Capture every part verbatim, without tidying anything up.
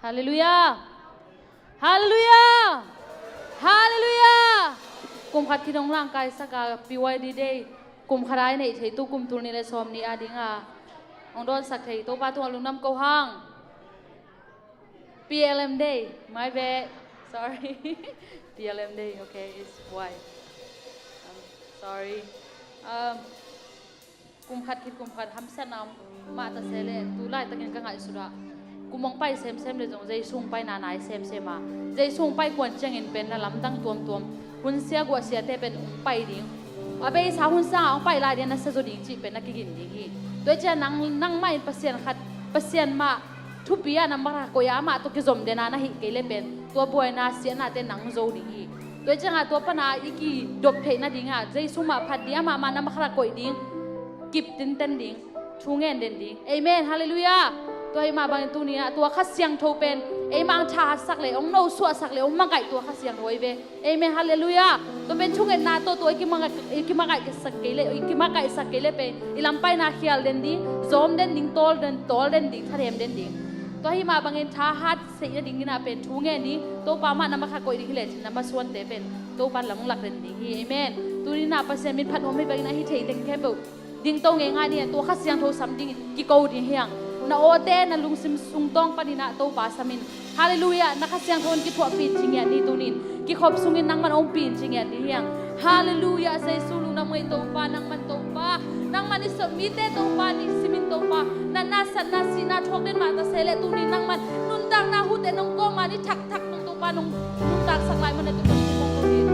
Halleluiah. Halleluiah. Halleluiah. Kum khat khit hong langkaisak a, P Y D Day kum khat a i neih theih tu kum tul nih le sawm nih a ding a hong dawnsak thei Topa tungah lungdam ko hang. P L M Day, my bad. Sorry. P L M Day, okay, it's why. Um, sorry. Um, kum khat khit kum khat hamsatna om mah ta se leh, tu laitakin ka ngaihsut ah, kum hong pai semsem le zong Jesu hong paina nai semsem a, Jesu hong pai kuan ciangin pen na lamdang tuamtuam, hun sia guah siate pen hong pai ding, a beisa hun sangah hong pai lai ding, na sia zaw ding cih pen na kigin ding hi. Tua hi ciah nang, nangmah in Pasian khat, Pasian mah thupi a na mara koih a, amah tawh kizom den a na hih kei le pen tua buaina siahnate nang zo ding hi. Tua hi ciangah tua pana i kidop theih nadingah Jesu mah phat ding, amah mah na mara koih ding, kip tinten ding, thu ngen den ding. Amen. Halleluiah. Tua hi mah bangin tuni-ah tua Kha Siangtho pen eimah hong thahatsak le hong nosuahsak le hong makaih tua Kha Siangtho ahi ve. Amen. Halleluiah. Tua pen thungetna tawh tua i kimakaih, i kimakaihsak kei le, i kimakaihsak kei le pen i lampaina khial den ding, zawm den ding, tawl den, tawl den ding, thanem den ding. Tua hi mah bangin thahat seih nadingin ah pen thu ngen ding, Topa mah na mara koih ding hi lecin na masuante pen Topa in lam hong lak den ding hi. Amen. Tuni-in ah Pasian min phat nuam hi bangin ah hih thei teng khempeuh dingto ngeingai ni, tua Kha Siangtho sam dingin kiko ding hi hang. Na awte na lungsim sungtawng panin ah Topa sam in. Halleluiah. Na Kha Siangtho in kithuahpih in ci ngiat ni tuni-in. Kikhop sungin nangman ompih in ci ngiat ni hi hang. Halleluiah. Jesu lungdam ngei Topa, nangman Topa, nangman i sawt mite Topa, ni simin Topa, natna satna sihna thuak den mah ta se leh tuni-in nangman nuntakna hute nong kawm a ni thakthak nong Topa nong nuntaksak lai man a tu kong kong lo ding.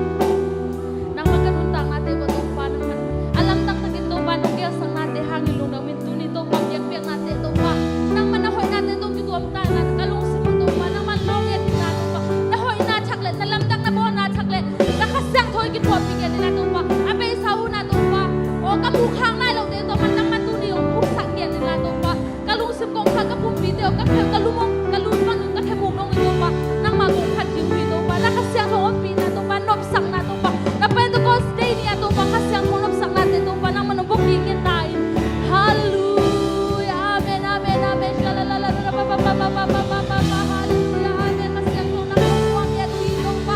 Nangman ka nuntaknate ko Topa, nangman a lamdang takin Topa nong gelsaknate hangin lungdam in tuni Topa biakpiaknate Topa, nangman na hoihnate tawh kituam ta na ka lungsim uh Topa, nangman lawng ngiat ding na Topa, na hoihna thak le na lamdang na bawlna thak le na Kha Siangtho in kithuahpih ngiat ding na Topa, a beisa hun a Topa, aw ka muh khak nai lote Topa, nangman tuni hong muhsak ngiat ding na Topa. Ka lungsim kong khat ka pumpi teuh ka khe ka lum ka lum man ka khe muk nong hi Topa. Nangmah kong khat ding hi Topa. Na Kha Siangtho ompihna Topa, nopsakna Topa, na Pentecost Day ni a Topa Kha Siangtho nopsaknate Topa nangmah nong bawk ding ngen ta in. Halleluiah. Amen, amen, amen. Shalala. Halleluiah. Amen. Kha Siangtho nangmah nong buang ngiat hi Topa.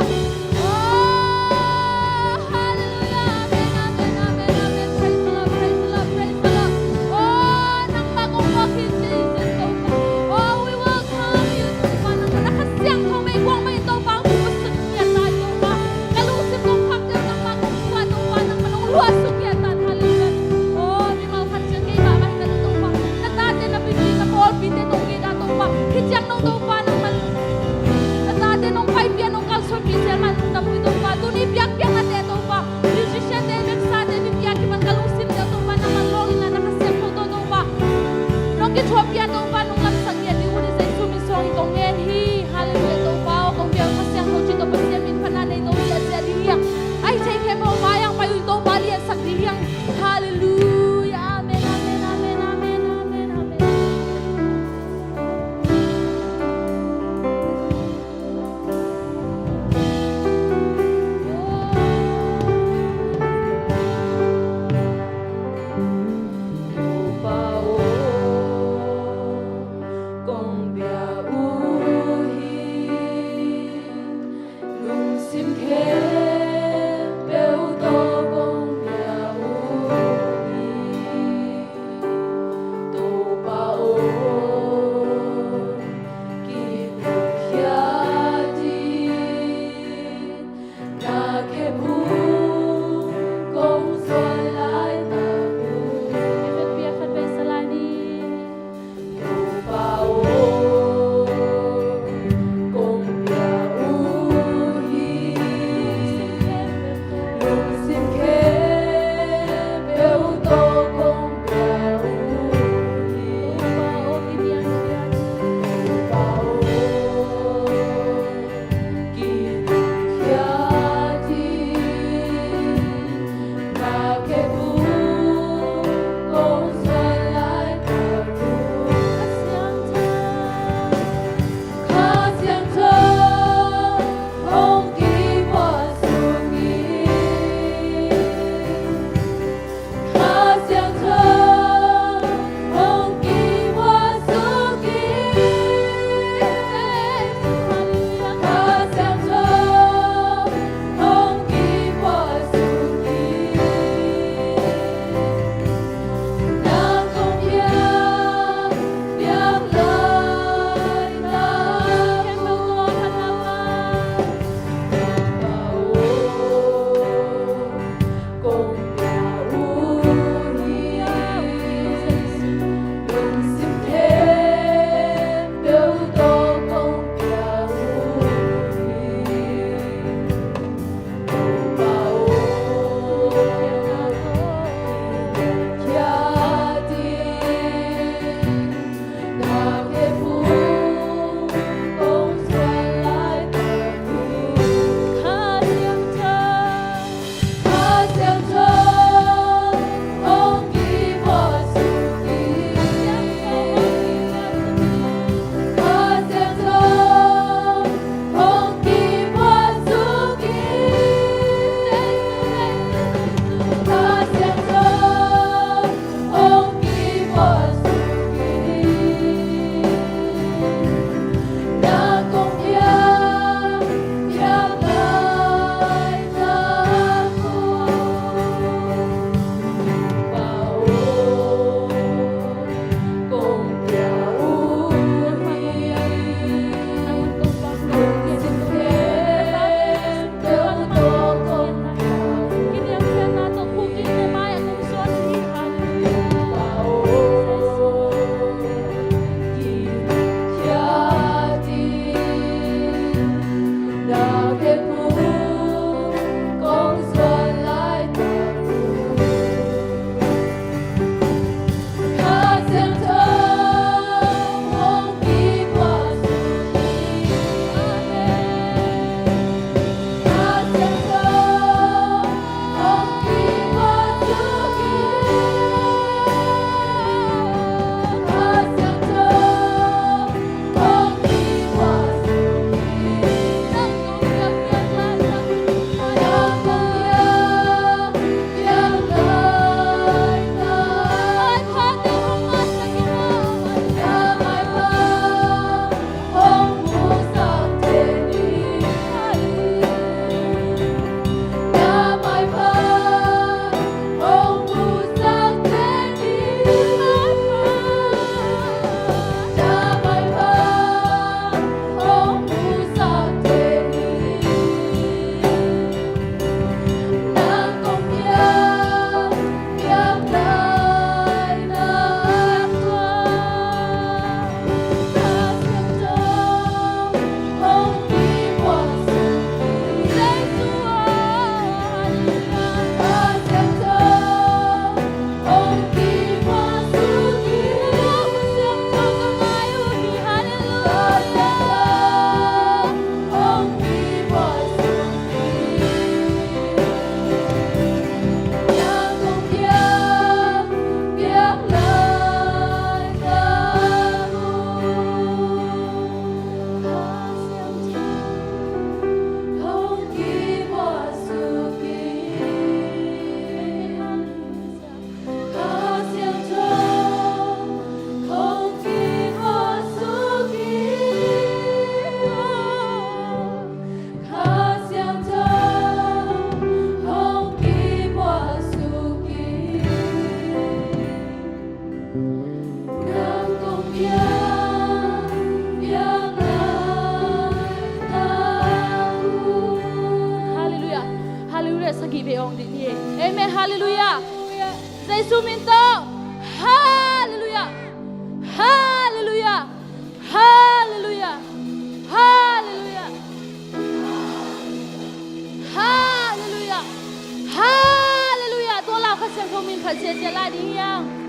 Oh, hallelujah. Amen, amen, amen, amen. Praise the Lord, praise the Lord, praise the Lord. Oh, nangmah kong buak hi Jesus Topa. Oh, we welcome you Topa. Nangmah na Kha Siangtho meikuang mah in Topa hong pusuak ngiat ta Topa. Ka lungsim kong khak teuh nangmah kong puah Topa. Nangmah nong luahsuk ngiat ta. Hallelujah. Oh, mimal khat ciang keimah mah hi na Topa. Na tate na pipi na pawlpite tawh kei na Topa. Hih ciang nong Topa nangmah na tate nong paipih a nong kalsuanpih ciang mah lungdam uh hi Topa. Tuni biakpiaknate Topa, musiciante, veksate, biakpiak kipan ka lungsimte Topa nangmah lawng in na Kha Siangtho tawh Topa nong kithuahpih a Topa nong lamsak ngiat ding uh hi Jesu min suang in kong ngen hi. Halleluiah Topa aw, kong biak Kha Siangtho cih tawh Pasian min phatna nei to hi a sia ding hi a. Ahi thei khempeuh mai-ah pai uh in Topa liansak ding hi a. Halleluiah. Amen, amen, amen, amen, amen, amen. Jesu min tawh. Halleluiah. Halleluiah. Halleluiah. Halleluiah. Halleluiah. Halleluiah. Tua lau Kha Siangtho min phat ziahziah lai ding hiam?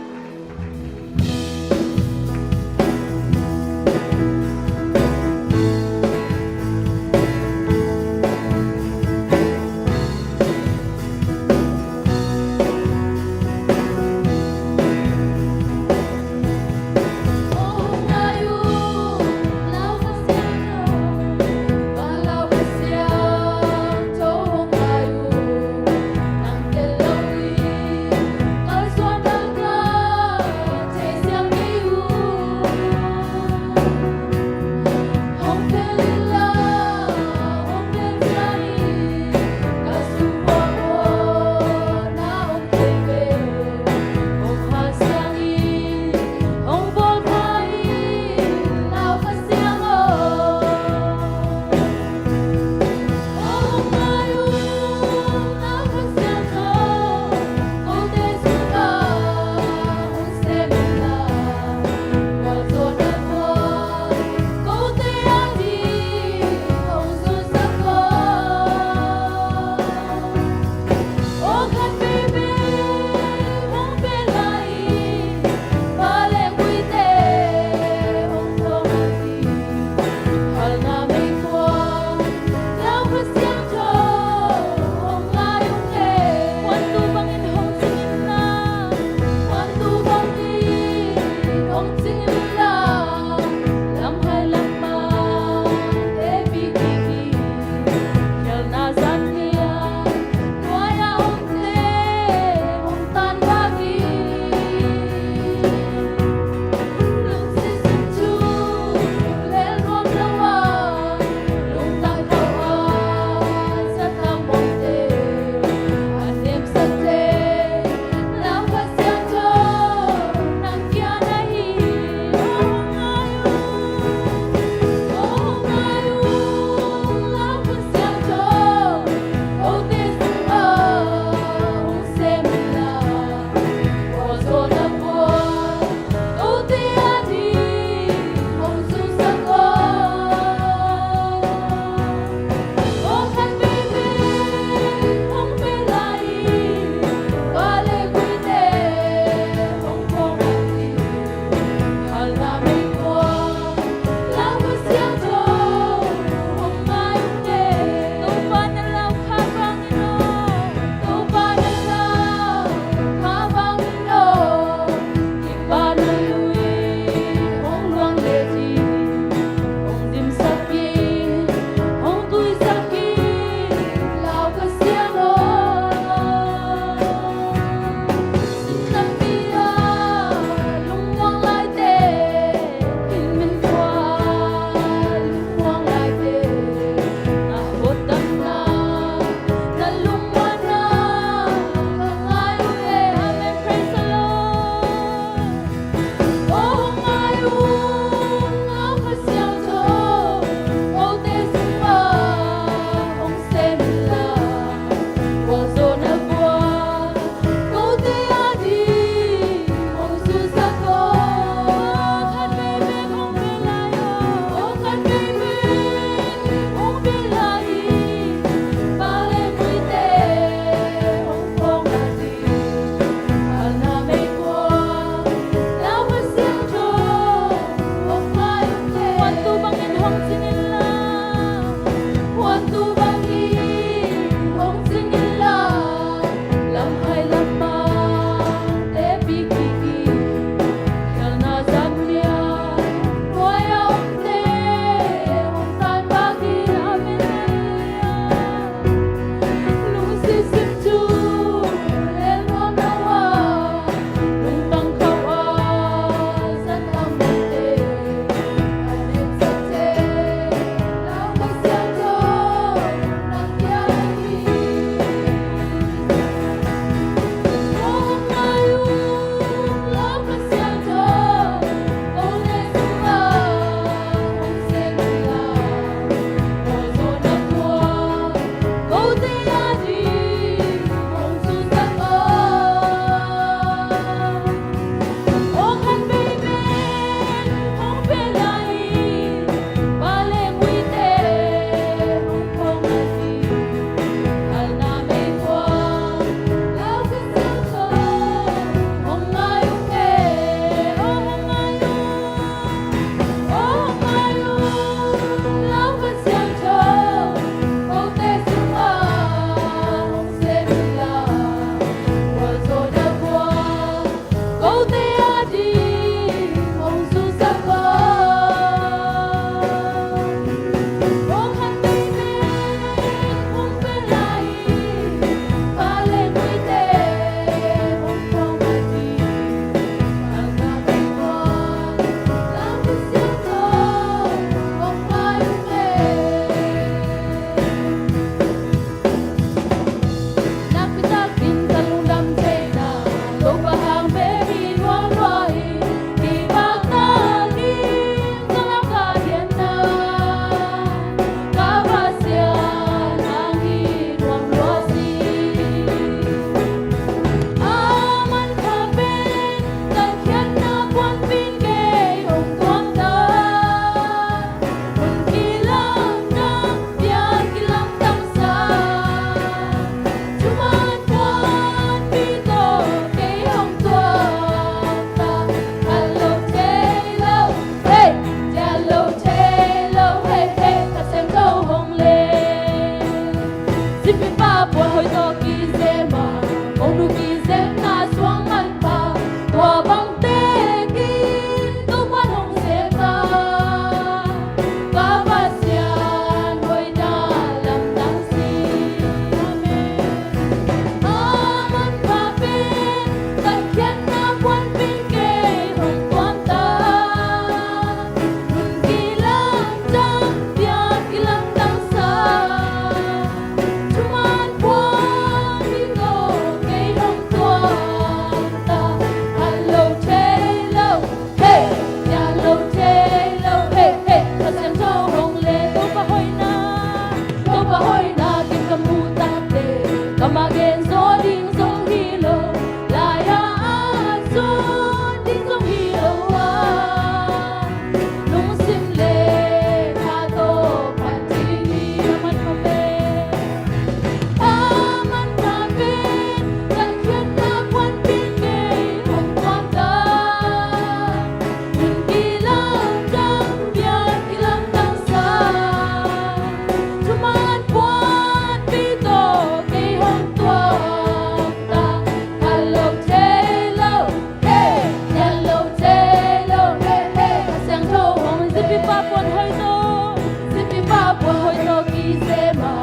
Sipi pa puan hoih tawh, sipi pa puan hoih tawh kisem a,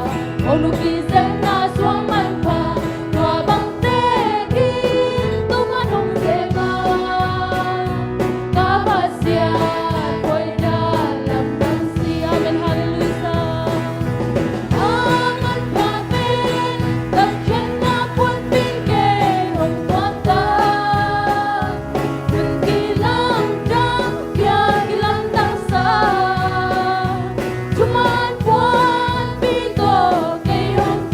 hong nu kisem na suang manpha, tua bangte ding tungah hong sem a, ka Pasian hoihna lamdang si. Amen, halleluiah. A manpha pen ka khiatna puanpi kei hong tuakta, hun kilamdang, pia kilamdang sa, thuman puanpi tawh kei hong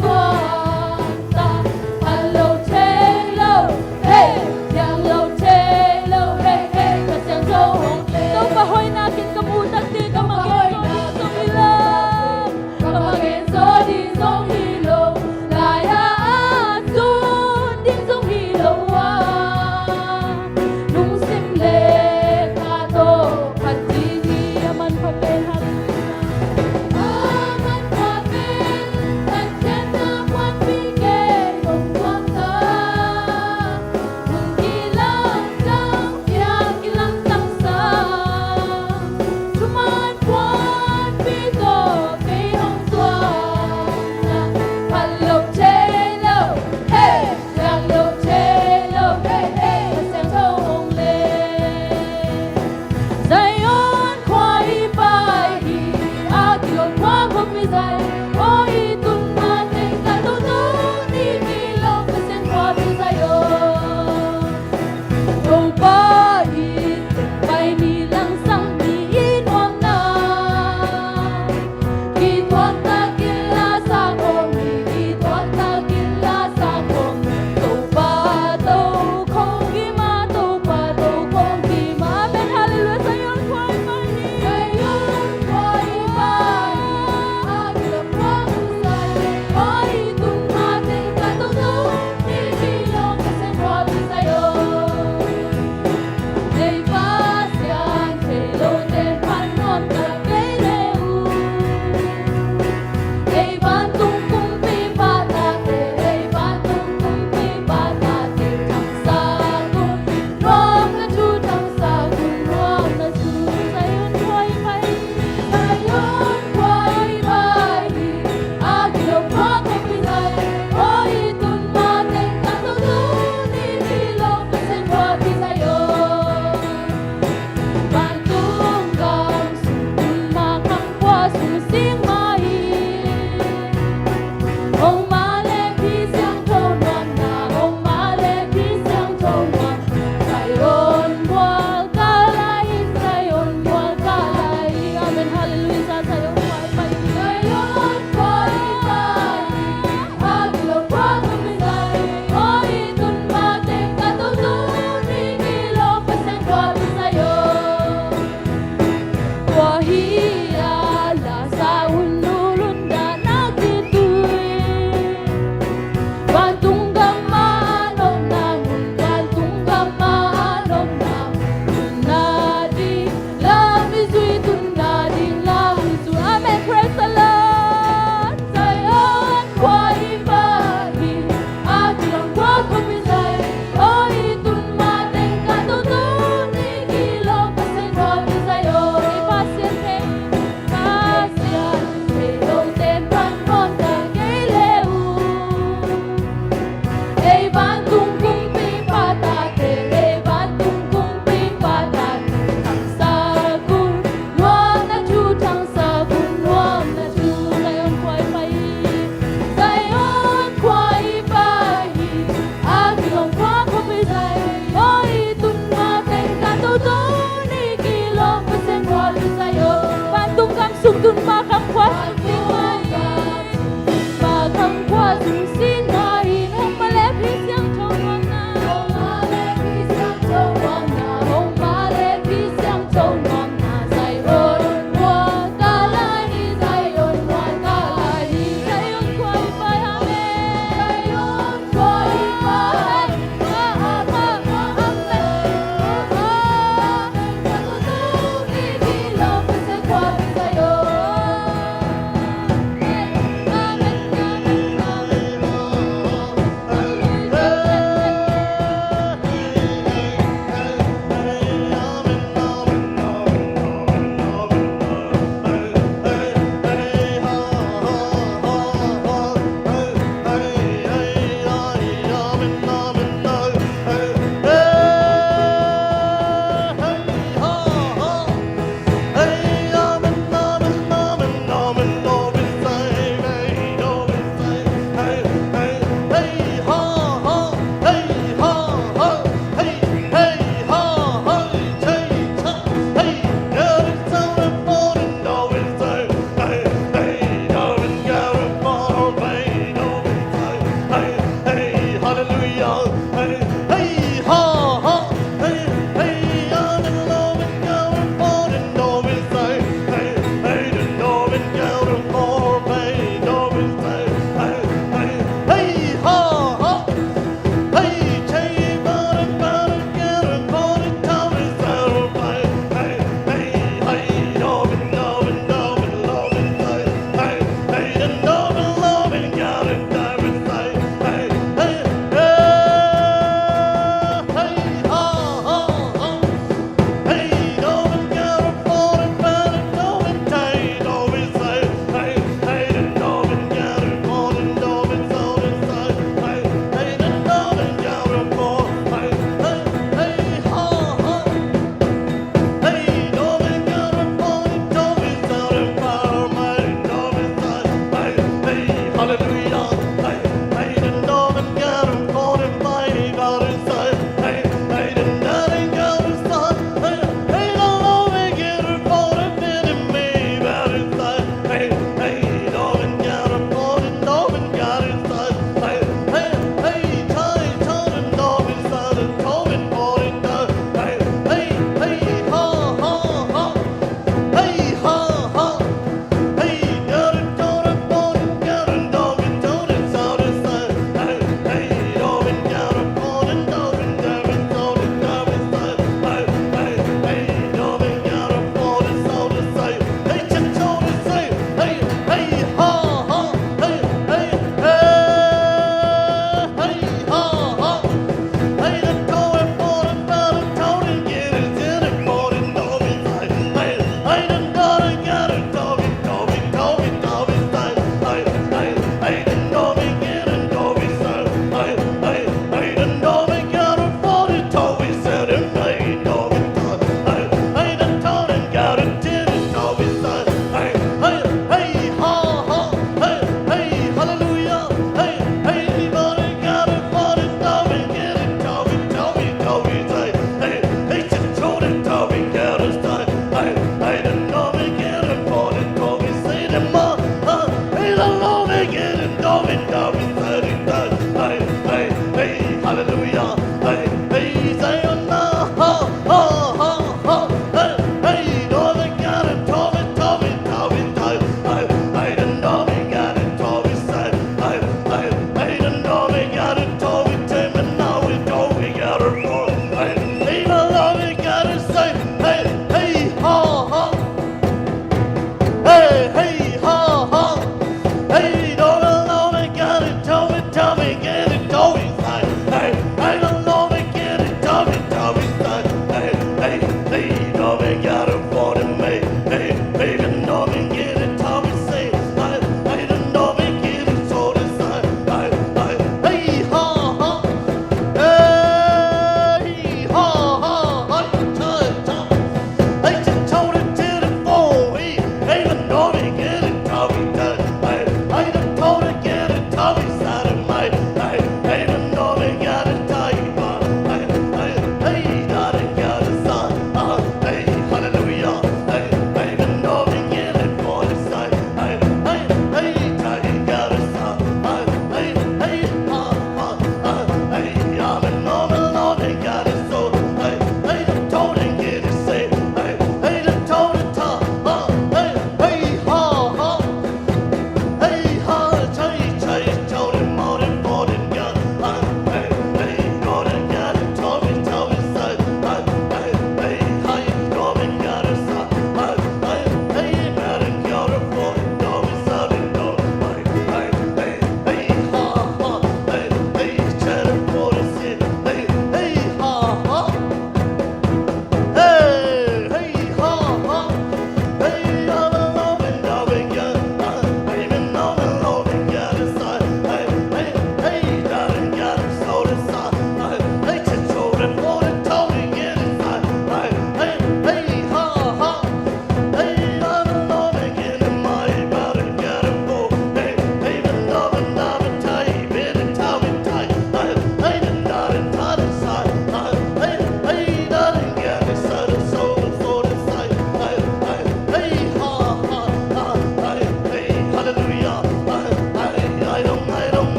Hallelujah.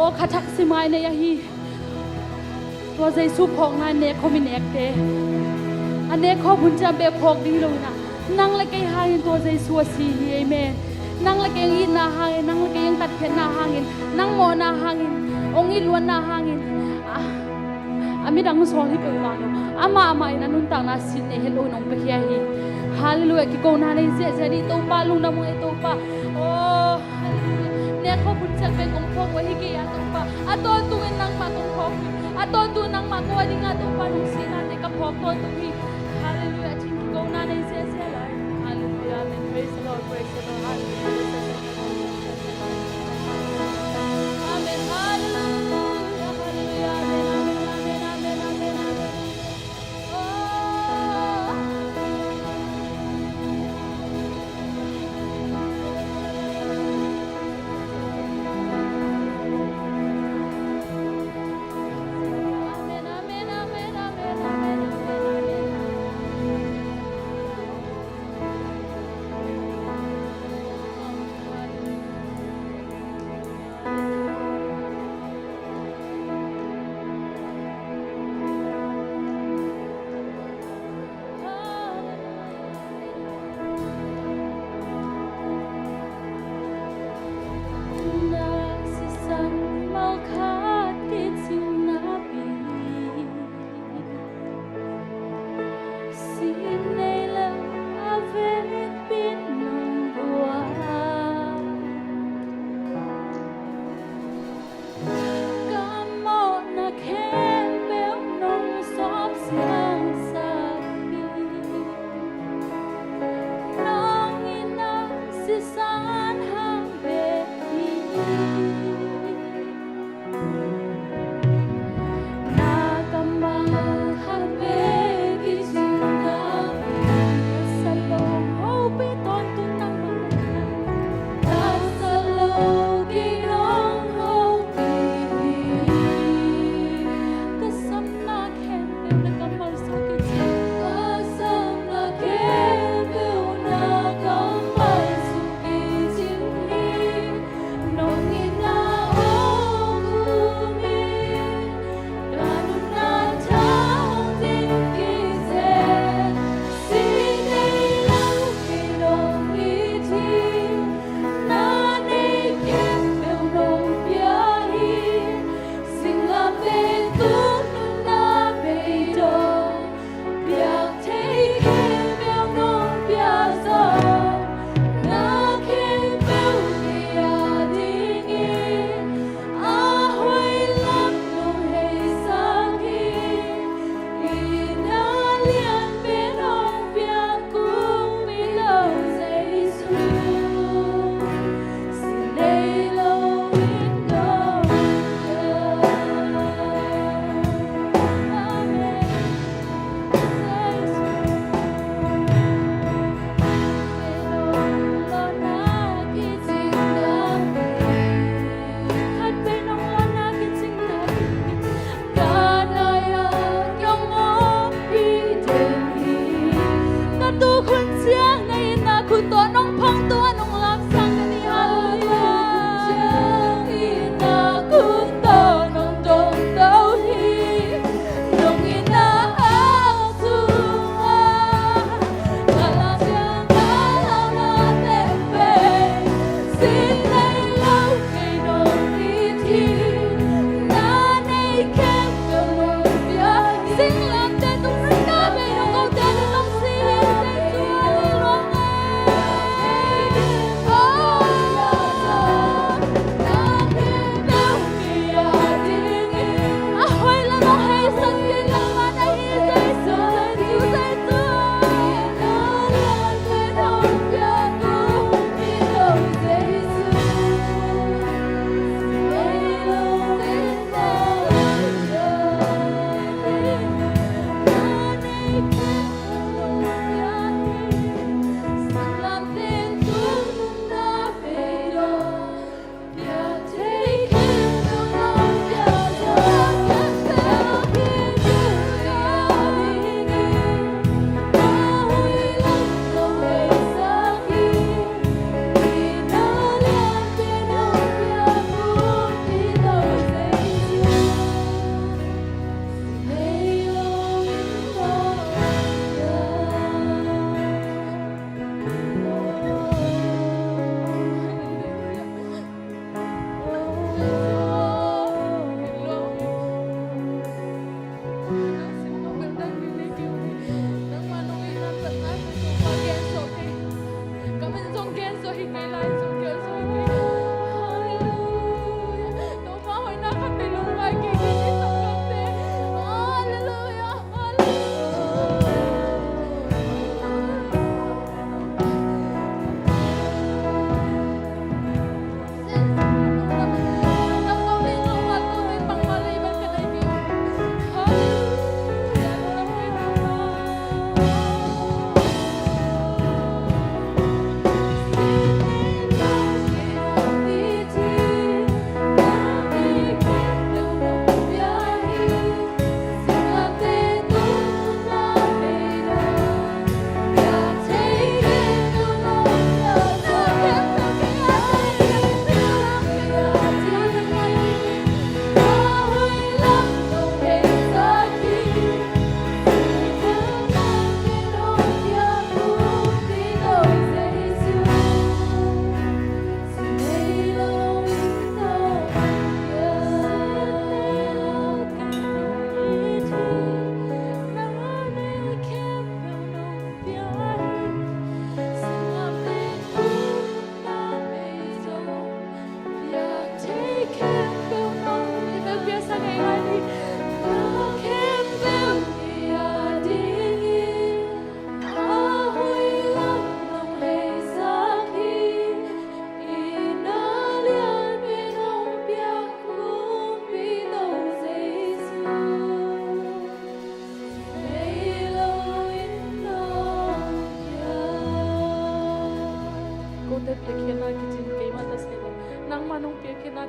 Aw, kha thak si mai nei ahi. Tua Jesu phawkna in nek khawm i nekte, a nek khawm hun ciang bek phawk ding hi lo in ah, nang le kei hangin tua Jesu a si hi. Amen. Nang le kei hong itna hangin, nang le kei hong tatkhiatna hangin, nang mawhna hangin, hong it luatna hangin, a, a midang sawl hi peuhmah lo. Amah amah in a nuntakna sin nei het lo in hong pia hi. Halleluiah. Kikona nei ziahziah ni Topa, lungdam hong ei Topa. Aw, halleluiah. Nek khawm hun ciang bek hong phawk uh ahi kei a Topa. A tawntung in nangmah kong phawk hi. A tawntung in nangmah ko a dingah Topa nong sihna te ka phawk tawntung hi. Halleluiah. Cin kikona nei ziahziah lai. Halleluiah. Amen. Praise the Lord. Praise the Lord. Halleluiah. Amen. Halleluiah. Halleluiah. Amen. Amen. Amen. Amen. Amen.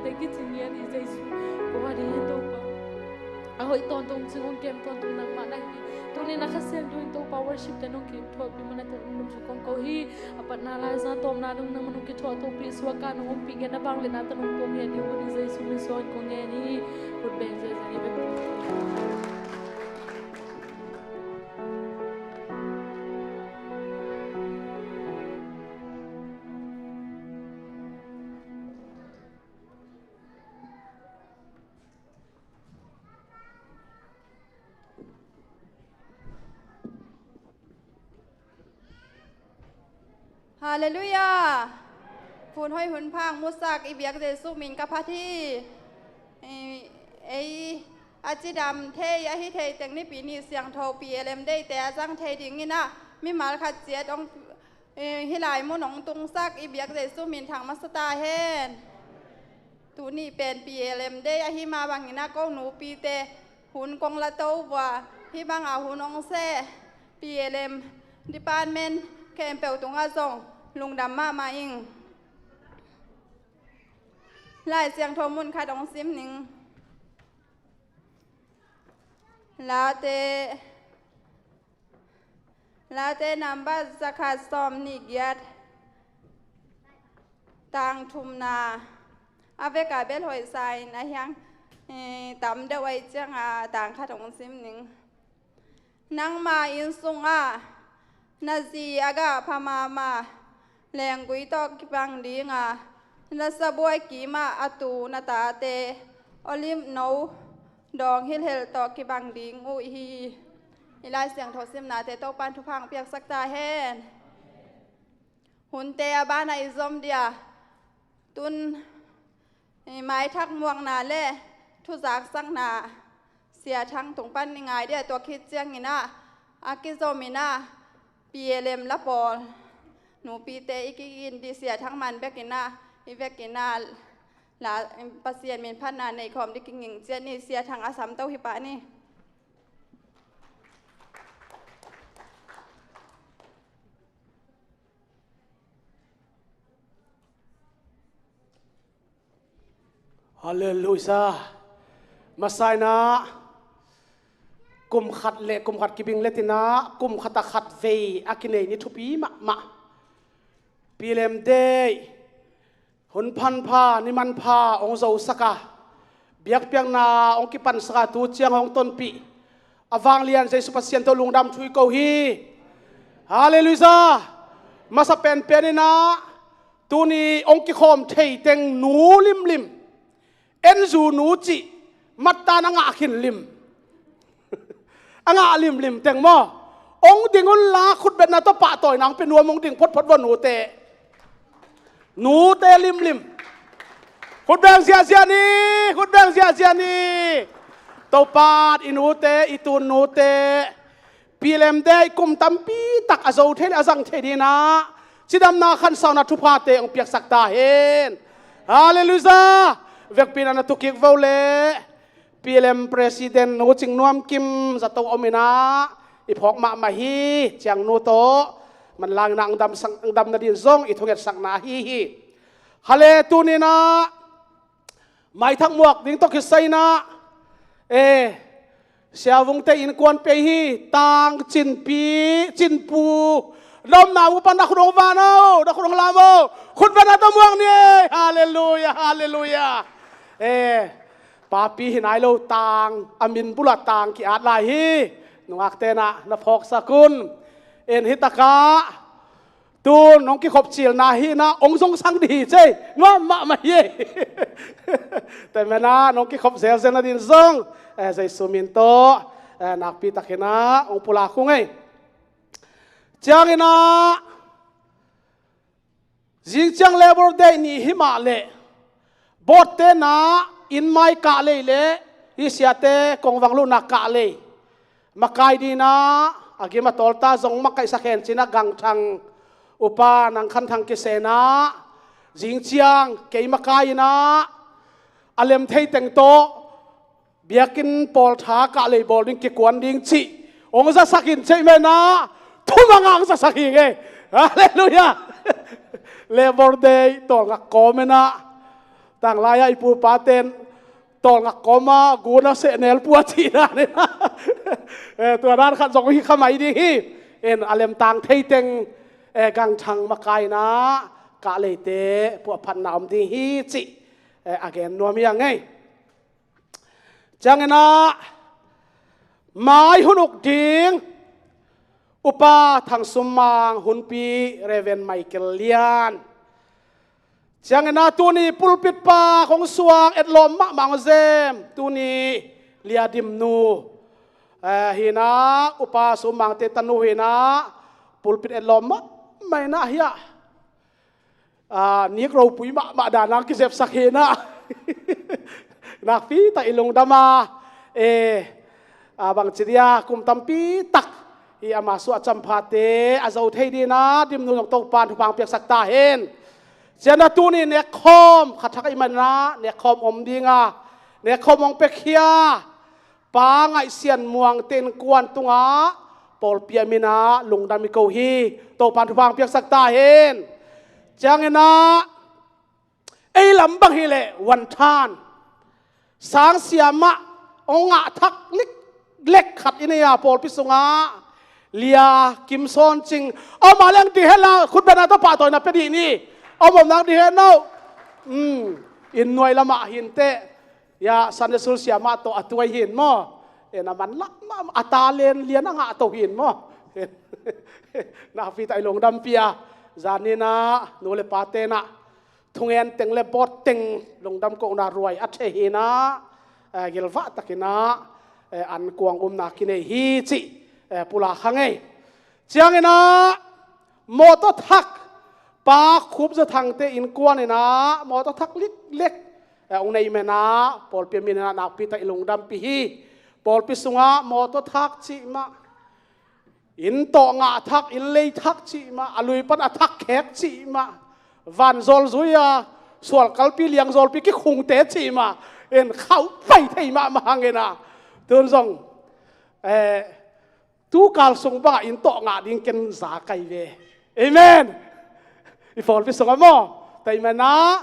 Thank you, Jesu. Ko hadi hen Topa. A hoih tawntung cing hong kem tawntung nangmah na hi. Tuni na Kha Siangtho in Topa worship te nong kim thuakpih man a tun num su kong ko hi. A patna lai zang tawmna nung nangmah nong kithuah thuakpih suak a nong ompih ngen na bang le na ta nong kong ngen hi. Hudi Jesu min suak in kong ngen hi. Hut beng Jesu ni bek. Halleluiah. Hun hoih hun pha musak i biak Jesu min ka phat hi. Ei, ei a cidam thei a hi thei teng Nipi ni siangtho P L M Day te a zang thei dingin a mimal khat ciat hong, eh, hih lai mun hong tungsak i biak Jesu min thang masa ta hen. Tuni pen P L M Day ahi mah bangin a ko nupite hun kong la to vua, hih banga hun hong seh P L M department khempeuh tungah zong lungdam mahmah ing. Lai Siangtho mun khat hong sim ning. Late, Late nambat zakhat sawm nih giat, tang thumna, a veka bel hoih sa in a hiang, eh, tam deuh ahih cianga tang khat hong sim ning. Nangma inn sungah na zi a gah pha mahmah lenggui tawh kibang dinga, na sabuai kimah a tu na tate olive no dawng hilhel tawh kibang ding uh hi. I Lai Siangtho simnate Topan thupha hong piaksak ta hen. Hunte a banah i zom dia tun, eh, maithak muakna le thuzaksakna Sia Thang tung pan i ngai dia, tua khit ciangin ah a kizomin ah P L M la pawl nupite i kigin di Sia Thang man bekin ah i vekin ah la, Pasian min phatna nei khawm di kinging ciat ni. Sia Thang a samto hi pah ni. Halleluiah. Masa in ah kum khat le kum khat kibing le tin ah kum khat a khat vei a kinei ni thupi mahmah. P L M Day hun phanpha ni manpha hong zosak a, biakpiakna hong kipansak a, tu ciang hong tonpih a vanglian Jesu Pasian tawh lungdam thu i ko hi. Halleluiah. Masa penpen in ah tuni hong kikhawm thei teng nu limlim, en zu nu cih mattan a ngah khin lim. A ngah limlim teng maw? Hong ding unla khutbetna tawh pahtawina hong pia nuam, hong ding photphot vua nute. Nute limlim. Khutbeng ziahziah ni, khutbeng ziahziah ni. Topan i nute, i tun nute P L M Day kum tampi tak a zo thei le a zang thei dingin ah cidamna khansauna thuphate hong piaksak ta hen. Halleluiah. Vekpi in ah na tu kik vo le P L M President Nu Cing Nuam Kim zato om in ah i phawk mahmah hi. Ciang nu tawh manlang in ah hong damsak, hong dam nadin zong i thungetsakna ahi hi. Hale, tuni in ah maithak muak ding tawh kisai in ah, eh, Siavungte innkuan pei hi. Tang Cinpi, Cinpu, na omna mu pan na khut hong van o, na khut hong lam o. Khutbetna tawh muak ni. Halleluiah, halleluiah. Eh, papi hi nai lo, tang a min bulah tang ki-at lai hi. Nungakte in ah na phawksak un. En, hi takah tun nong kikhop cilna hi in ah hong zongsang dih hi cei. Nuam mahmah hi. Temen ah nong kikhop zelzel nadin zong, eh, Jesu min tawh, eh, nakpi takin ah hong pulak ung ei. Ciangin ah zing ciang Labour Day ni hi mah leh board te in ah inn mai kah lei le hih siate kongvang luhna kah lei makai dingin ah a gim a tawlta zong makaihsak hen ci-in ah Gang Thang upa Nang Khan Thang kisai in ah zing ciang kei makai in ah a lem thei teng tawh biakinn pawl tha kah lei bawl ding, kikuan ding cih hong zasak in cei men ah thumang ah hong zasak hi ing ei. Halleluiah. Labour Day tawlngak kawm in ah Tanglai-ah i pupa ten tawlngak kawma gun a sehnel pua cihna ni. Eh, tua dan khat zong hi kha mai ding hi. En a lemtang thei teng, eh, gangthang makaina kah leite puahphatna om ding hi cih, eh, a gen nuam hi a ngei. Cianginah mai hun uk ding Upa Thang Sum Mang, hunpi Reverend Michael Lian. Cianginah tuni pulpit pa kong suang etlawm mahmah zem tuni Lia Dim nu, eh, hinah Upa Sum Mangte tanu hinah pulpit etlawm mahmah inah hiah, ah, nik ropui mahmah danang kizepsak hinah nakpi tak i lungdam a, eh, ah, bangci dia kum tampi tak hi ama suah camphate a zo thei dinah Dim nu zong Topan thupha piaksak ta hen. Cianah tuni nekkhawm khathak i manah nekkhawm om dinga nekkhawm hong pekkhia Pa Ngaih Sian Muangte innkuan tungah pawlpi a minah lungdam i ko hi. Topan thupha piaksak ta hen. Cianginah ei lam bang hileh Van Than Sang Siamah hong ngah thak liklek khat i nei a pawlpi sungah Lia Kim Sawn Cing, amah leng ding hen la khutbetna tawh pahtawina pia dih ni. Om om nang ding hen no. Hmm. Inn nuai lamah hinteh ya Sunday School siamah tawh a tuai hin maw? Eh, na man lah mah a talent lian a ngah to hin maw? Nakpi tak i lungdam pia. Zaninah nu le pa tenah thungen teng le bawt teng lungdam kohna ruai a thei hinah, eh, gilvah takinah, eh, an kuang umna kinei hi cih, eh, pulak kha ngei. Cianginah mawtaw thak Pa Khup Za Thangte innkuaninah mawtaw thak liklek, eh, hong nei menah pawlpi a minah nakpi tak i lungdampi hi. Pawlpi sungah mawtaw thak cih mah, inn tawh ngah thak, inn lei thak cih mah, a lui pan a thak khek cih mah, vanzawl zui a sual kalpi liangzawlpi kikhungte cih mah, en khauh pai thei mahmah hanginah tun zong, eh, tu kal sung bangah inn tawh ngah ding ken za kai ve. Amen. I pawlpi sungah maw, taimanah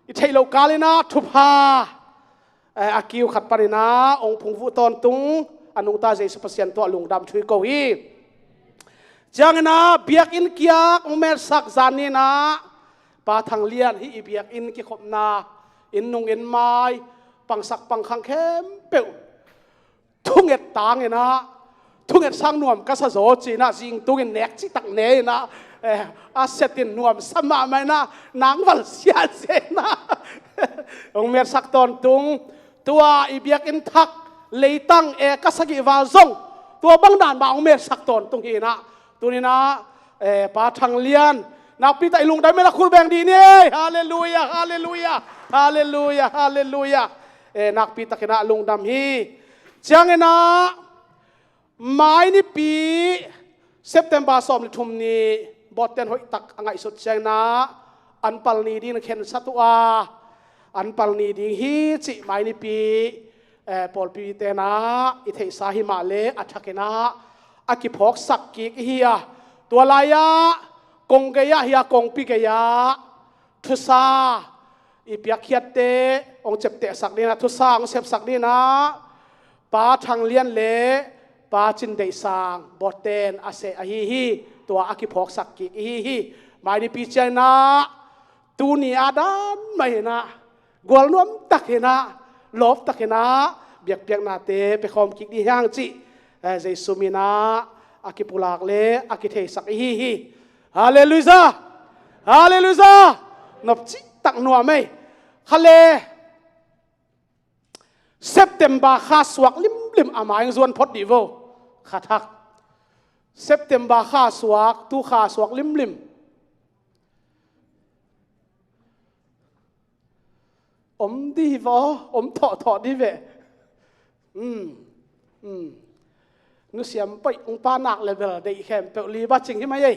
i theih loh kalinah thupha, eh, a kiu khat paninah hong phungvuh tawntung a nungta Jesu Pasian tawh lungdam thu i ko hi. Cianginah biakinn kiak hong metsak zaninah Pa Thang Lian hi i biakinn kikhopna inn nung inn mai pangsak pangkhang khempeuh thunget tanginah thunget sang nuam ka sa zaw cinah zingtungin nek citak ne inah, eh, a setin nuam sa mahmah inah nang val siansianah hong metsak tawntung. Tua i biakinn thak leitang e ka sagih val zong tua bang dan mah hong metsak tawntung hinah tuninah, eh, Pa Thang Lian nakpi tak i lungdam inah khut beng dih ni. Halleluia, halleluia, halleluia, halleluia. Eh, nakpi takinah lungdam hi. Cianginah mai nipi September sawm le thum ni bawten hoih tak a ngaihsut cianginah an pal ni dingin khensat uh a, an pal ni ding hi cih mai nipi, eh, pawlpi tenah i theihsa hi mah le a thakinah a kiphawksak kik i hi a, tua lai-ah kong gei-ah hi a, kongpi gei-ah thusa i piakkhiatte hong ciaptehsak dinah, thusa hong sepsak dinah Pa Thang Lian le Pa Cin Deih Sang bawten a seh ahi hi. Tua a kiphawksak kik i hi hi. Mai nipi cianginah tuni a dan mah hinah gualnuam takinah lawp takinah biakpiaknate piakhawm kik dih hiang cih, eh, Jesu minah a kipulak le a kitheisak i hi hi. Halleluia. Halleluia. Nopcih tak nuam ei. Kha le September kha suak limlim a mai hong zuan phot dih vo. Kha thak September kha suak, tu kha suak limlim. Om dih hi vaw, om thawhthawh dih veh. Um, um. Nusiam poih ung pa nak le bel deih khempeuh li ba cing hi mai ei.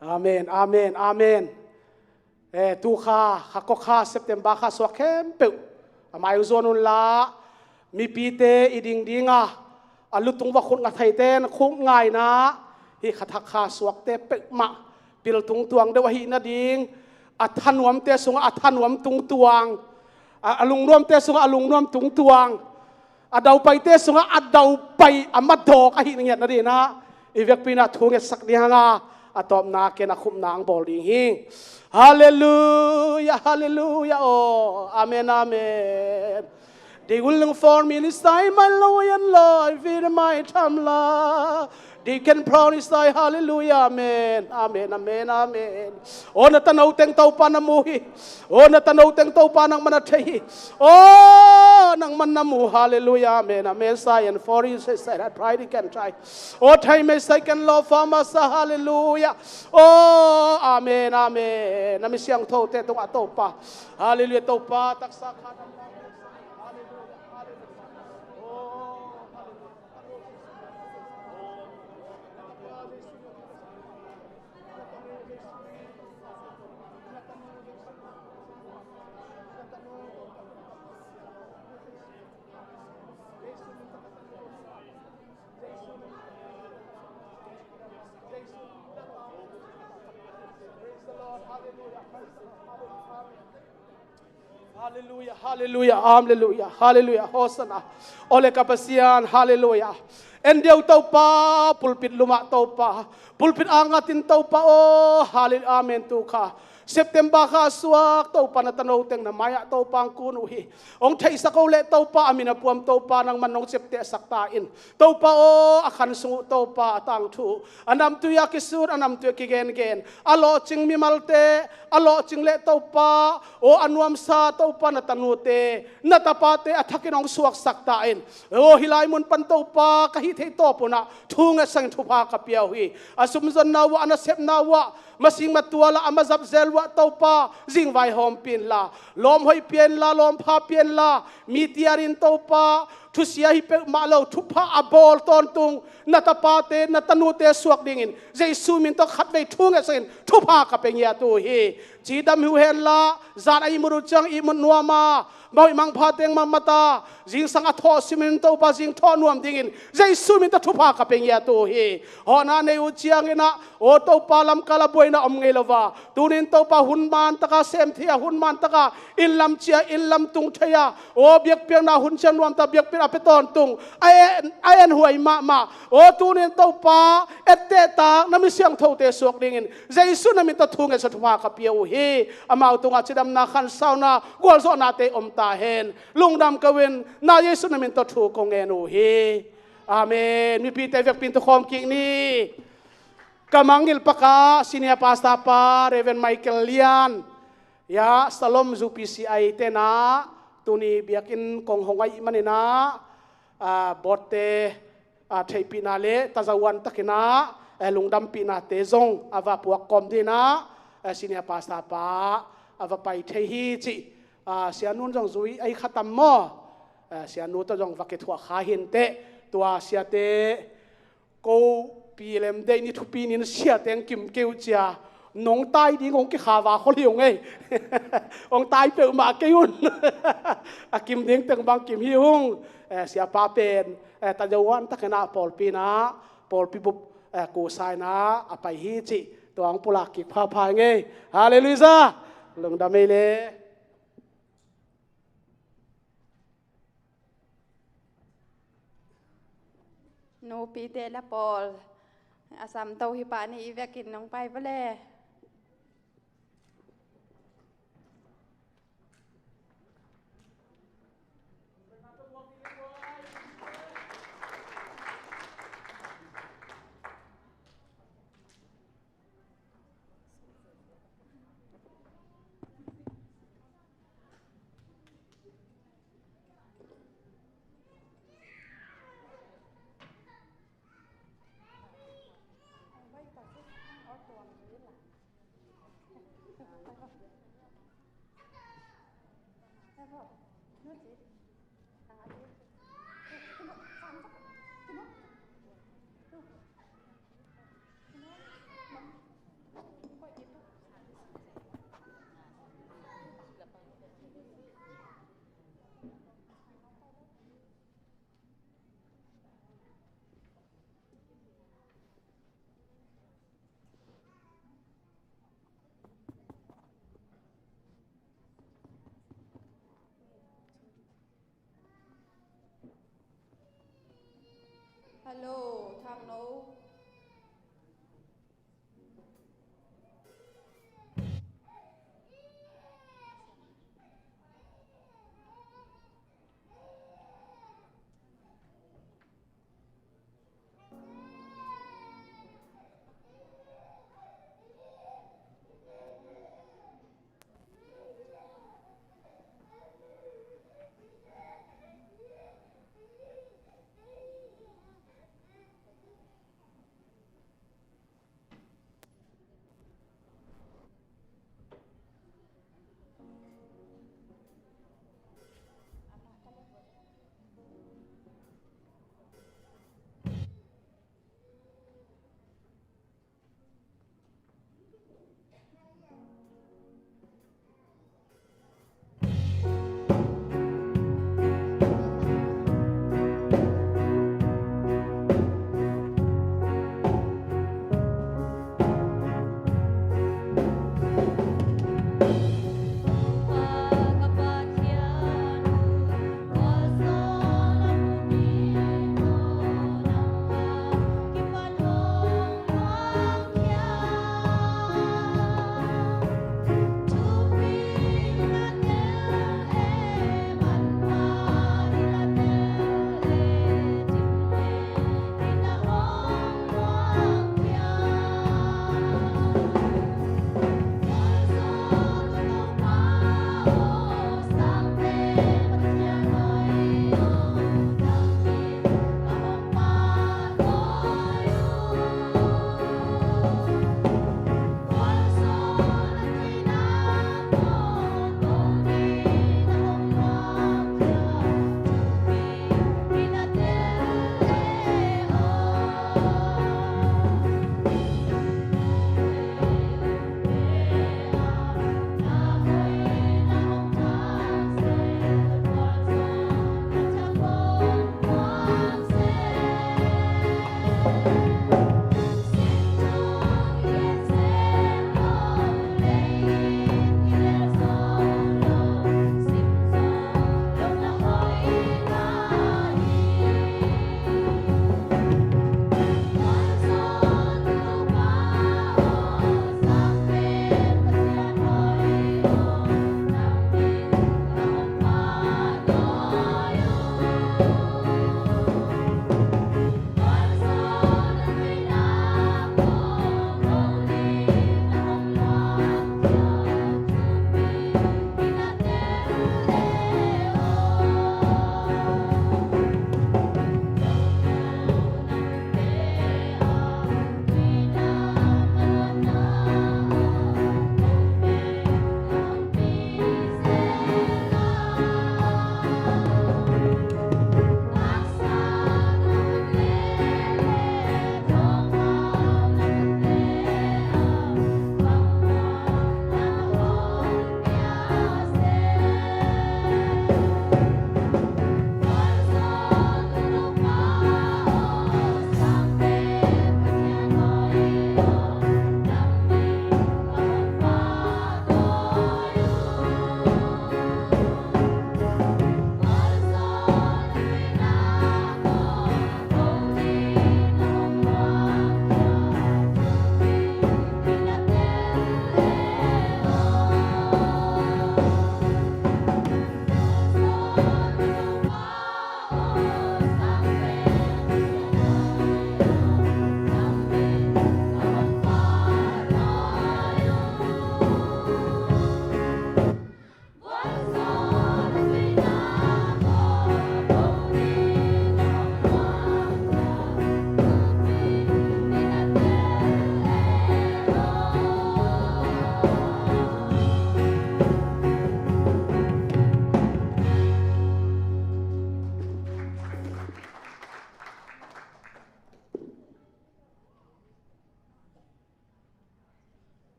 Amen, amen, amen. Eh, tu kha, kha kua kha, September kha suak khempeuh a mai uh zuan unla, mipite i ding dinga a lutung va khut nga theite na khuk ngaina hi kha thak kha suakte peuhmah Pil tungtuang deuh ahih nading, a thanuamte sungah a thanuam tungtuang, a, a lungnuamte sungah a lungnuam tungtuang, a daupaite sungah a daupai a madawk ahih na ngiat nadinah i vekpi inah thu ngetsak ding hanga, a tawpna ken a khupna ang bawl ding hi. Halleluia, halleluia. Oh, amen, amen. They will look for me inside my low and life in my time la. They can prophesy, hallelujah, amen, amen, amen, amen. Oh, na tano teng Topa na mu hi. Oh, na tano teng Topa nangman na thei hi. Oh, nangman na mu, hallelujah, amen, amen. Sai and for you say, say that pride you can try. Oh, time is second law for masa, hallelujah. Oh, amen, amen. Na mi siangthote tungah Topa, hallelujah, Topa taksa khat. Halleluia, halleluia, halleluia, halleluia, Hosanna. Ole ka Pasian, halleluia. En deuh Topa, pulpit lumah Topa, pulpit angatin Topa, oh, halleluia, amen tu kha. September kha suak Topa na tano teng na mai-ah Topa ang kun uh hi. Hong theihsak o leh Topa, a min a puam Topa nangman nong ciaptehsak ta in. Topa aw, a khan sung uh Topa a tangthu, a namtui a kisut, a namtui a kigengen, a lawhcing mimalte, a lawhcing leh Topa aw, a nuamsa Topa na tanute, na tapate a thakin hong suaksak ta in. Aw, hih lai mun pan Topa ka hih theih tawp unah thu ngetsak in thupha ka pia uh hi. A sumzonna uh ah, a nasepna uh ah, masing matual ah, a mazapzel uh ah Topa zingvai hawmpi inla, lawm hoih pia inla, lawm pha pia inla, mi tiarin Topa thusia hi peuhmah lo, thupha a bawl tawntung na tapate, na tanute suak dingin Jesu min tawh khatvei thu ngetsak in thupha ka pia ngiat uh hi. Cidam hi uh henla, zan a ihmut uh ciang ihmut nuam a, mawh mangpha teng mangmat a, zingsang a thawh simin Topa zing thawh nuam dingin Jesu min tawh thupha ka pia ngiat uh hi. Hawhna nei uh cianginah aw Topa, lamkal a buaina om ngei lo va, tunin Topa hun man taka sem thei a, hun man taka inn lam cia, inn lam tung thei a, aw biakpiakna hun ciang nuamtak biakpiak a pia tawntung a en, a en huai mahmah. Aw tunin Topa ettehtak na mi siangthote suak dingin Jesu na min tawh thu ngetsak thupha ka pia uh hi. Amau tungah cidamna, khansauna, gualzawhnate om ta hen. Lungdam ko in, na Jesu na min tawh thu kong ngen uh hi. Amen. Mipite vekpi in tukhawm kik ni. Ka mangngilh pakah Senior Pastor pa Reverend Michael Lian, ya, Salom U P C I tenah tuni biakinn kong hong aih maninah, ah, botte, ah, theihpihna le tazawan takinah, eh, lungdampihnate zong a va puak kawm dinah, eh, Senior Pastor pa a va pai thei hi cih, ah, sianu zong zui ahi khatam maw? Eh, sianu tawh zong va kithuah kha hinteh, tua siate ko pi lem deih ni thupi nin siate ang kim kei uh cia, nong tai ding hong kikhava khol hi ung ei. Hong tai peuhmah kei un. A kim ding teng bang kim hi ung. Eh, siapa pen, eh, tazawan takinah pawlpi inah, pawlpi bup, eh, kusa inah a pai hi cih tua hong pulak kik phapha ing ei. Halleluia. Lungdam ei le. Nupite la pawl, a samto hi pah ni, i vekin nong pai vale. Hello, Thangno.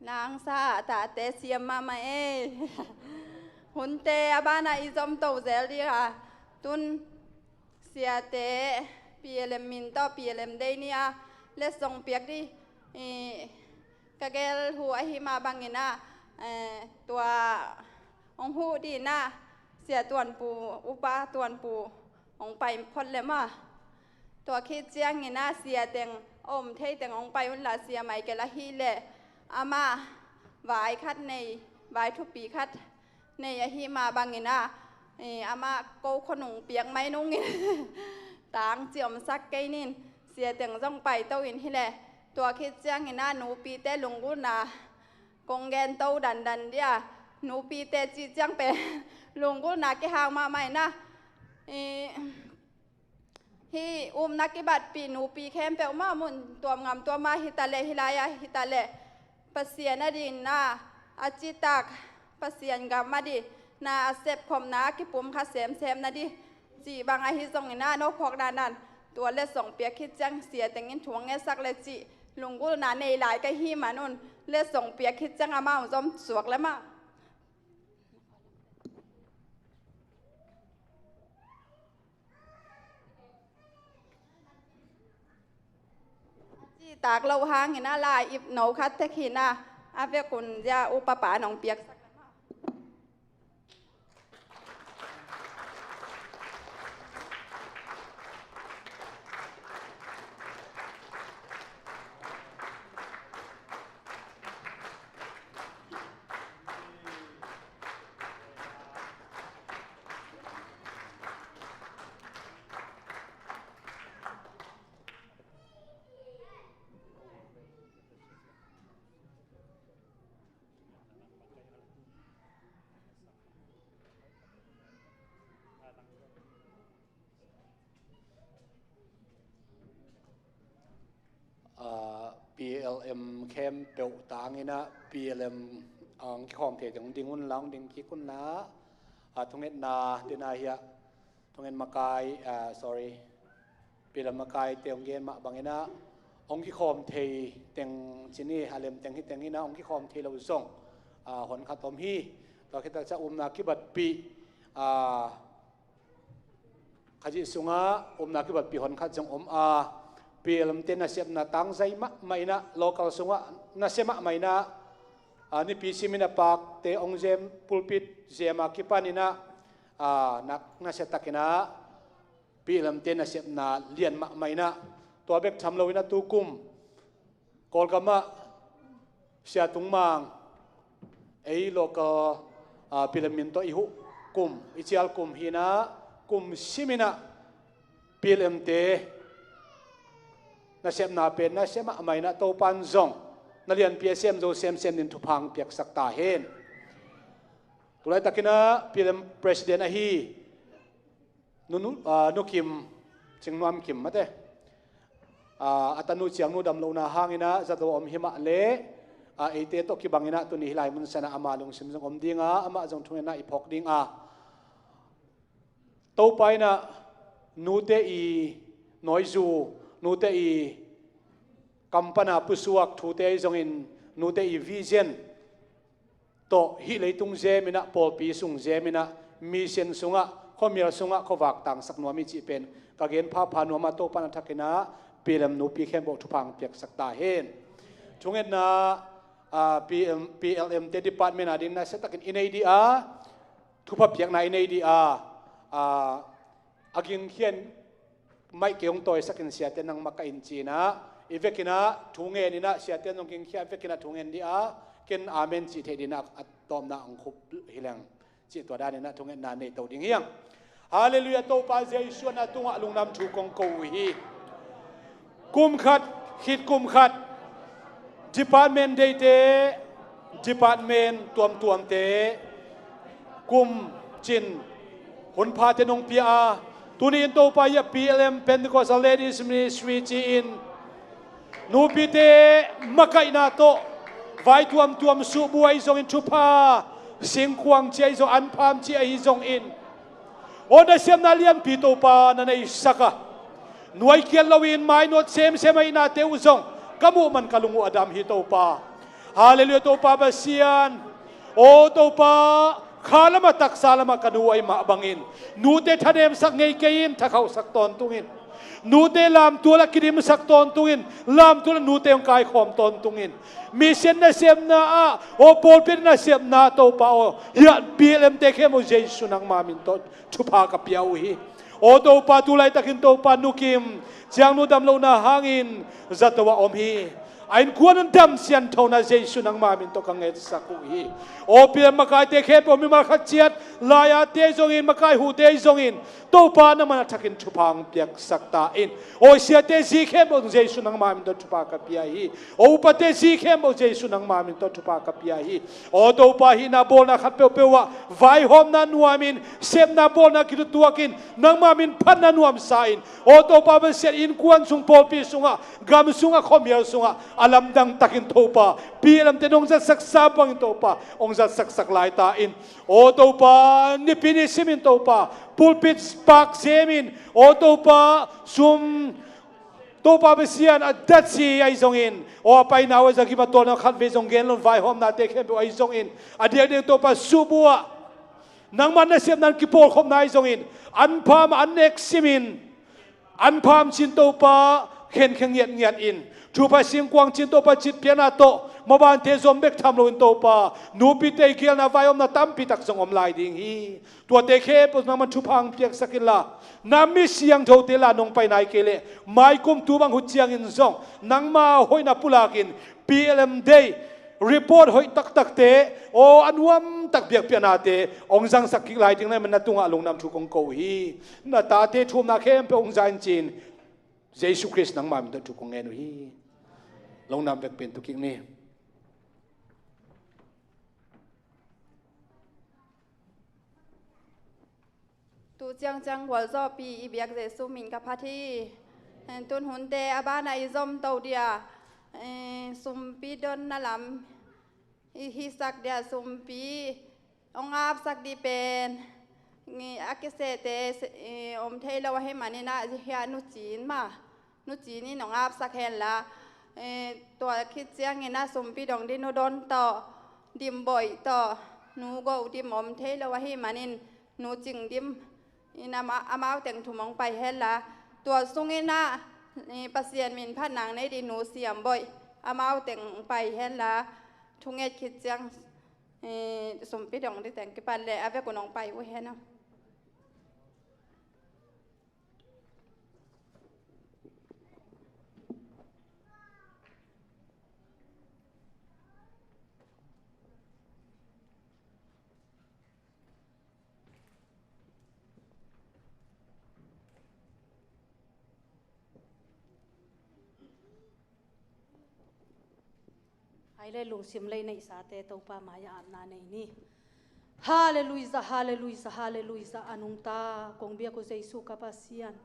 Nang sa a tate siam mahmah ei. Hunte a banah i zom to zel ding a, tun siate P L M min tawh P L M Day ni a letsong piak ding i ka gel hu ahi mah bangin ah, eh, tua hong huh ding ah Sia Tuanpu, Upa Tuanpu hong pai phot le maw. Tua khit ciangin ah sia teng, a om thei teng hong pai unla, sia Michael ahih leh amah vai khat nei, vai thupi khat nei ahih mah bangin ah, eh, amah ko khua nung piak mai nungin tang ci omsak kei nin, sia teng zong paito in hi leh. Tua khit ciangin ah nupite lunggulhna kong gen to dandan dia, nupite cih ciang pen lunggulhna kihau mahmah in ah, i, hih upna kibatpih nupi khempeuh mah mun tuam ngam tuam ah hi ta leh, hih lai-ah hi ta leh, Pasian adingin ah a citak, Pasian gam adingin ah a sepkhopna a kipumkhat semsem nading cih bang ahi zongin ah, no phawk dandan, tua letsong piak khit ciang sia tengin thu hong ngetsak le cih lunggulhna nei lai ka hih man un, letsong piak khit ciang amau zom suak le maw. A citak loh hangin ah lai-ip no khat tek hi in ah, a vekun zia upapa nong piaksak le maw. Ah, P L M khempeuh tangin ah P L M, ah, hong kikhawm thei teng ding unla, hong ding kik unla, ah, thungetna dena hiah thungen makai, ah, sorry, P L M makaite hong gen mah bangin ah hong kikhawm thei teng ci ni, a lem teng hi teng in ah hong kikhawm thei lo zong, ah, honkhat om hi. Tua khit tak ciang upna kibatpih, ah, Khazih sungah upna kibatpih honkhat zong om a, P L M te nasepna tangzai mahmah in ah, local sungah nasia mahmah in ah, ah, nipi simin a pakte hong zem, pulpit zem a kipan in ah, ah, nak nasia takin ah P L M te nasepna lian mahmah in ah, tua bek tham loin ah tukum Kawlgam ah Sia Tung Mang, ei local, ah, P L M min tawh i huh kum, i cial kum hi in ah, kum simin ah P L M te nasepna pen nasia mahmah in ah, Topan zong na lianpi a sem zo semsem dingin thupha hong piaksak ta hen. Tulaitakin ah P L M president ahi Nu, Nu, ah, Nu Kim, Cing Nuam Kim mate, ah, a tanu Ciang Nu dam lohna hangin ah zato om hi mah leh, ah, eite tawh kibangin ah tuni hih lai mun sanah ama lungsim zong om ding a, amah zong thungetna i phawk ding a, Topa in ah nute i nawizu, nute i kam pana pusuak thute ahi zongin, nute i vision tawh hih leitung zemin ah, pawlpi sung zemin ah, mission sungah, khuamial sungah khuavak tangsak nuam hi cih pen ka gen phapha nuam a, Topa in a thakin ah P L M nupi khempeuh thupha hong piaksak ta hen. Thungetna, ah, P M, P L M te department a ding nasia takin i nei dih a, thupha piakna i nei dih a, ah, a gingkhian maih kei hong tawisakin siate nang makaih in ci-in ah, i vekin ah thu ngen in ah, siate zong gingkhia vekin ah thu ngen dih a, ken amen cih theih dih in ah a tawpna hong khup hi leng cih tua danin ah thungetna nei to ding hi hang. Halleluiah, Topa Jesu a na tungah lungdam thu kong ko uh hi. Kum khat, khit kum khat, department deite, department tuamtuamte kum cin hunphate nong pia a, tuni in Topa hi a P L M Pentecostal Ladies Ministry ci-in nupite makaihna tawh vai tuamtuam suhbuai zongin thupha, singkhuang ci ahi zong, anpham ci ahi zongin, aw, nasepna lianpi Topa na neisak a, nuai kiat loin mainawt semsem ahihnate uh zong ka muh man ka lung uh a dam hi Topa. Halleluiah Topa Pasian. Aw Topa, Kha lamah taksa lamah ka nu ahi mah bangin nute thanemsak ngei kei in, thakhauhsak tawntungin. Nute lamtual ah kidimsak tawntungin, lamtual ah nute hong kaikhawm tawntungin. Mission nasepna ah, aw pawlpi nasepna Topa aw, hiah P L M te khempeuh Jesu nangma min tawh thupha ka pia uh hi. Aw Topa, tu laitakin Topa Nu Kim Ciang Nu dam lohna hangin zato ah om hi. A innkuan un dam sianthona Jesu nangma min tawh ka ngetsak uh hi. Aw P L M makaite khempeuh, mimal khat ciat lai-ate zongin, makai hute zongin, Topa nangman a thakin thupha hong piaksak ta in. Aw siate zi khempeuh Jesu nangma min tawh thupha ka pia hi. Aw upate zi khempeuh Jesu nangma min tawh thupha ka pia hi. Aw Topa, hihna bawlna khat peuhpeuh ah vaihawmna nuamin, sepna bawlna kitutuakin, nangma min phatna nuamsa in. Aw Topa, Pasian, innkuan sung, pawlpi sungah, gam sungah, khuamial sungah a lamdang takin Topa, P L M te nong zatsaksa bangin Topa hong zatsaksak lai ta in. Aw Topa, nipi ni simin Topa pulpit pak zemin, aw Topa, sum Topa Pasian, a datsi ahi zongin, aw a paina uh a zagim a tualna khatvei zong gen lo in, vaihawmnate khempeuh ahi zongin, a diakdiak Topa subuah nangman nasepna in kipawlkhopna ahi zongin, an pham an nek simin, an pham cin Topa khenkhen ngiatngiat in, thupha singkuang cin Topa citpiakna tawh, mabante zom bek tham loin Topa, nupite i gelna vaihawmna tampi tak zong om lai ding hi. Tuate khempeuh nangman thupha hong piaksak inla, na mi siangthote la nong pai nai kei leh, maikum tu bang huh ciangin zong nangma hoihna pulakin P L M Day report hoih taktakte, aw a nuamtak biakpiaknate hong zangsak kik lai ding na man na tungah lungdam thu kong ko uh hi. Na tate thu omna khempeuh hong za in ci-in Jesu Khrist nangma min tawh thu kong ngen uh hi. Lungdam vekpi in tu kik ni. Tu ciangciang gualzawhpi i biak Jesu min ka phat hi. Tun hunte a banah i zom to dia, eh, sumpi donna lam i hisak dia, sumpi hong apsak dih pen, ngi a kisehte, eh, om thei lo ahih manin ah, hiah Nu Cin mah, Nu Cin in hong apsak henla, eh, tua khit ciangin ah sumpi dong dih Nu Don tawh, Dim Boih tawh, Nu Go Dim om thei lo ahih manin, Nu Cing Dim in ama-, amau teng thum hong pai henla, tua sungin ah, eh, Pasian min phat nang nei dih Nu Siam Boih, amau teng hong pai henla, thunget khit ciang, eh, sumpi dong dih teng kipan leh a vek un hong pai uh hen aw. Ai le lungsim lei neihsate Topa mai-ah apna nei ni. Halleluijah, halleluijah, halleluijah. A nungta kong biak uh Jesu ka Pasian,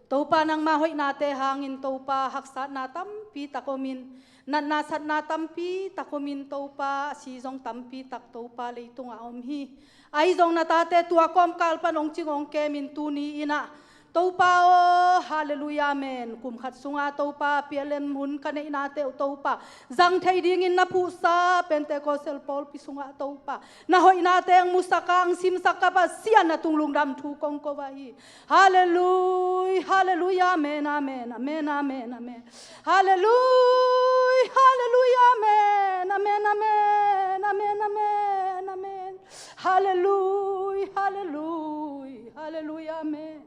Topa nangma hoihnate hangin Topa haksatna tampi tak omin, natna satna tampi tak omin Topa, a si zong tampi tak Topa leitungah om hi. Ahi zong na tate tua kawmkal pan hong cing hong kemin tuni in ah Topa aw, halleluijah, amen. Kum khat sunga Topa, P L M hun ka neihnate uh Topa, zang thei dingin na phuhsa Pentecost pawlpi sungah Topa, na hoihnate hong musak a hong simsak ka Pasian, na tung lungdam thu kong ko uh hi. Halleluijah, halleluijah, amen, amen, amen, amen, amen. Halleluijah, halleluijah, amen, amen, amen, amen, amen, amen. Halleluijah, halleluijah, halleluijah, amen.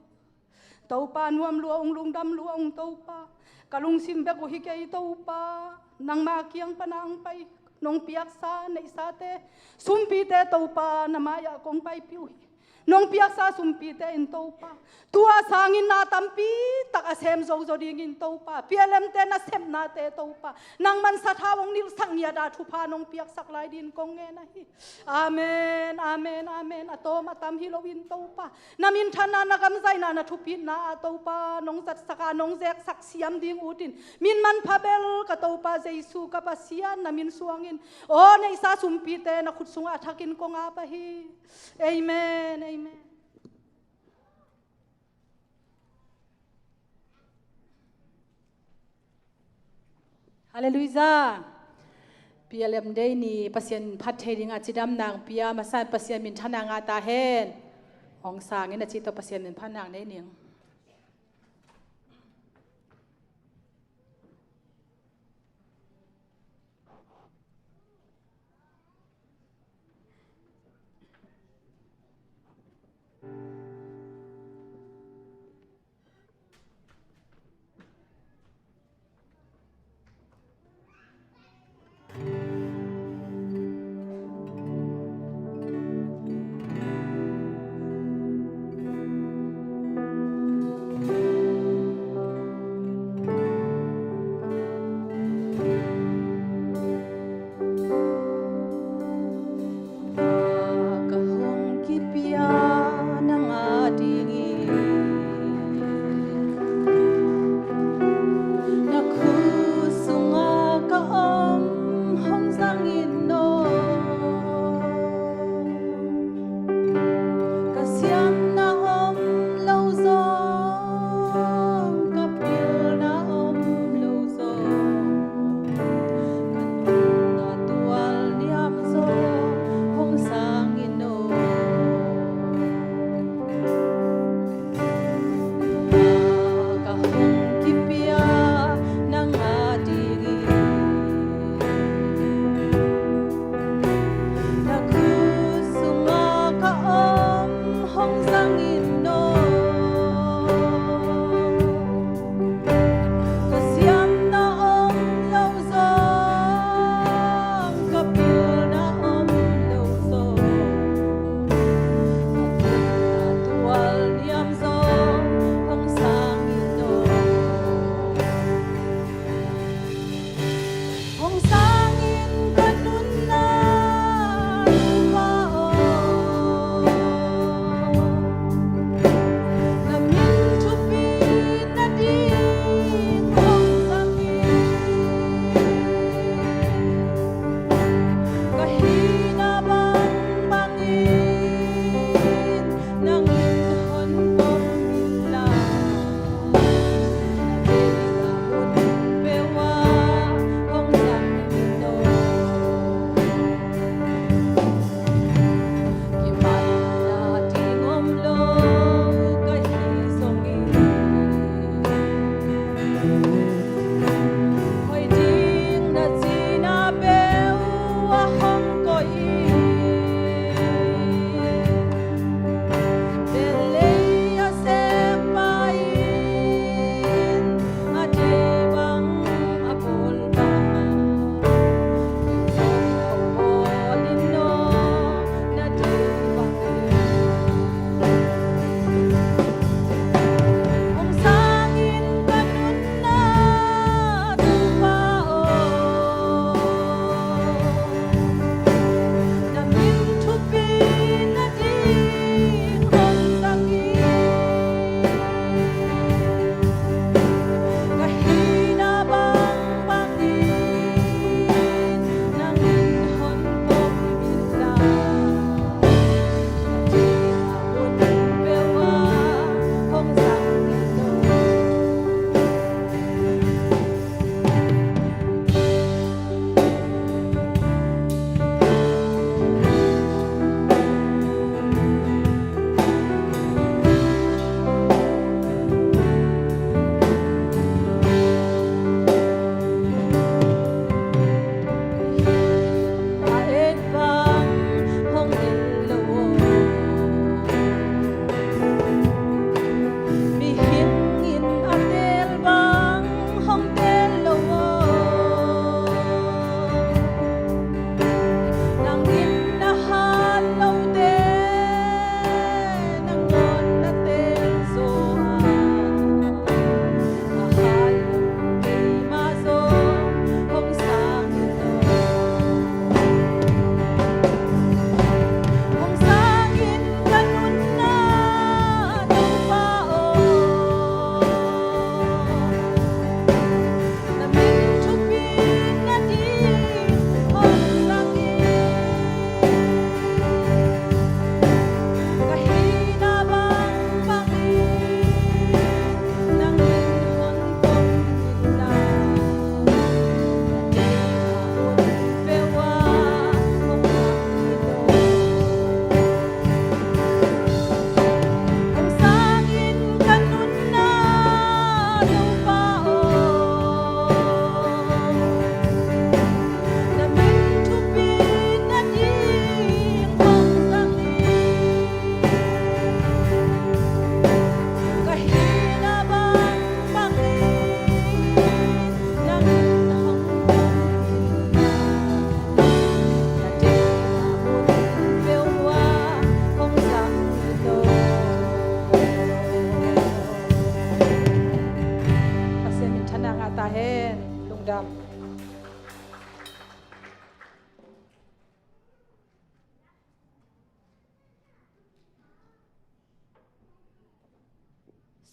Topa nuam lua ung, lungdam lua ung Topa. Ka lungsim bek uh hi kei Topa, nangma kiang pana hong pai nong piaksa neihsate, sumpite Topa, na mai-ah kong paipih uh hi. Nong piaksa sumpite in Topa, tua sangin na tampi tak a sem zozo dingin Topa, P L M te nasepnate Topa, nangman sathau hong nilhsak ngiat a thupha nong piaksak lai dingin kong ngen ahi. Amen, amen, amen. A tawm a tam hi loin Topa, na minthanna, na gamzaina, na thupitna ah Topa nong zatsak a nong zeksak siam ding utin min manpha bel ka Topa Jesu ka Pasian, na min suangin aw neihsa sumpite na khut sungah a thakin kong ap ahi. Amen, amen. Halleluijah. Pi Alem Dei ni Pasian phat thei ding a cidam nang pia, masa in Pasian minthanna ngah ta hen. Hong sang in a cih tawh Pasian min phat nang nei ning.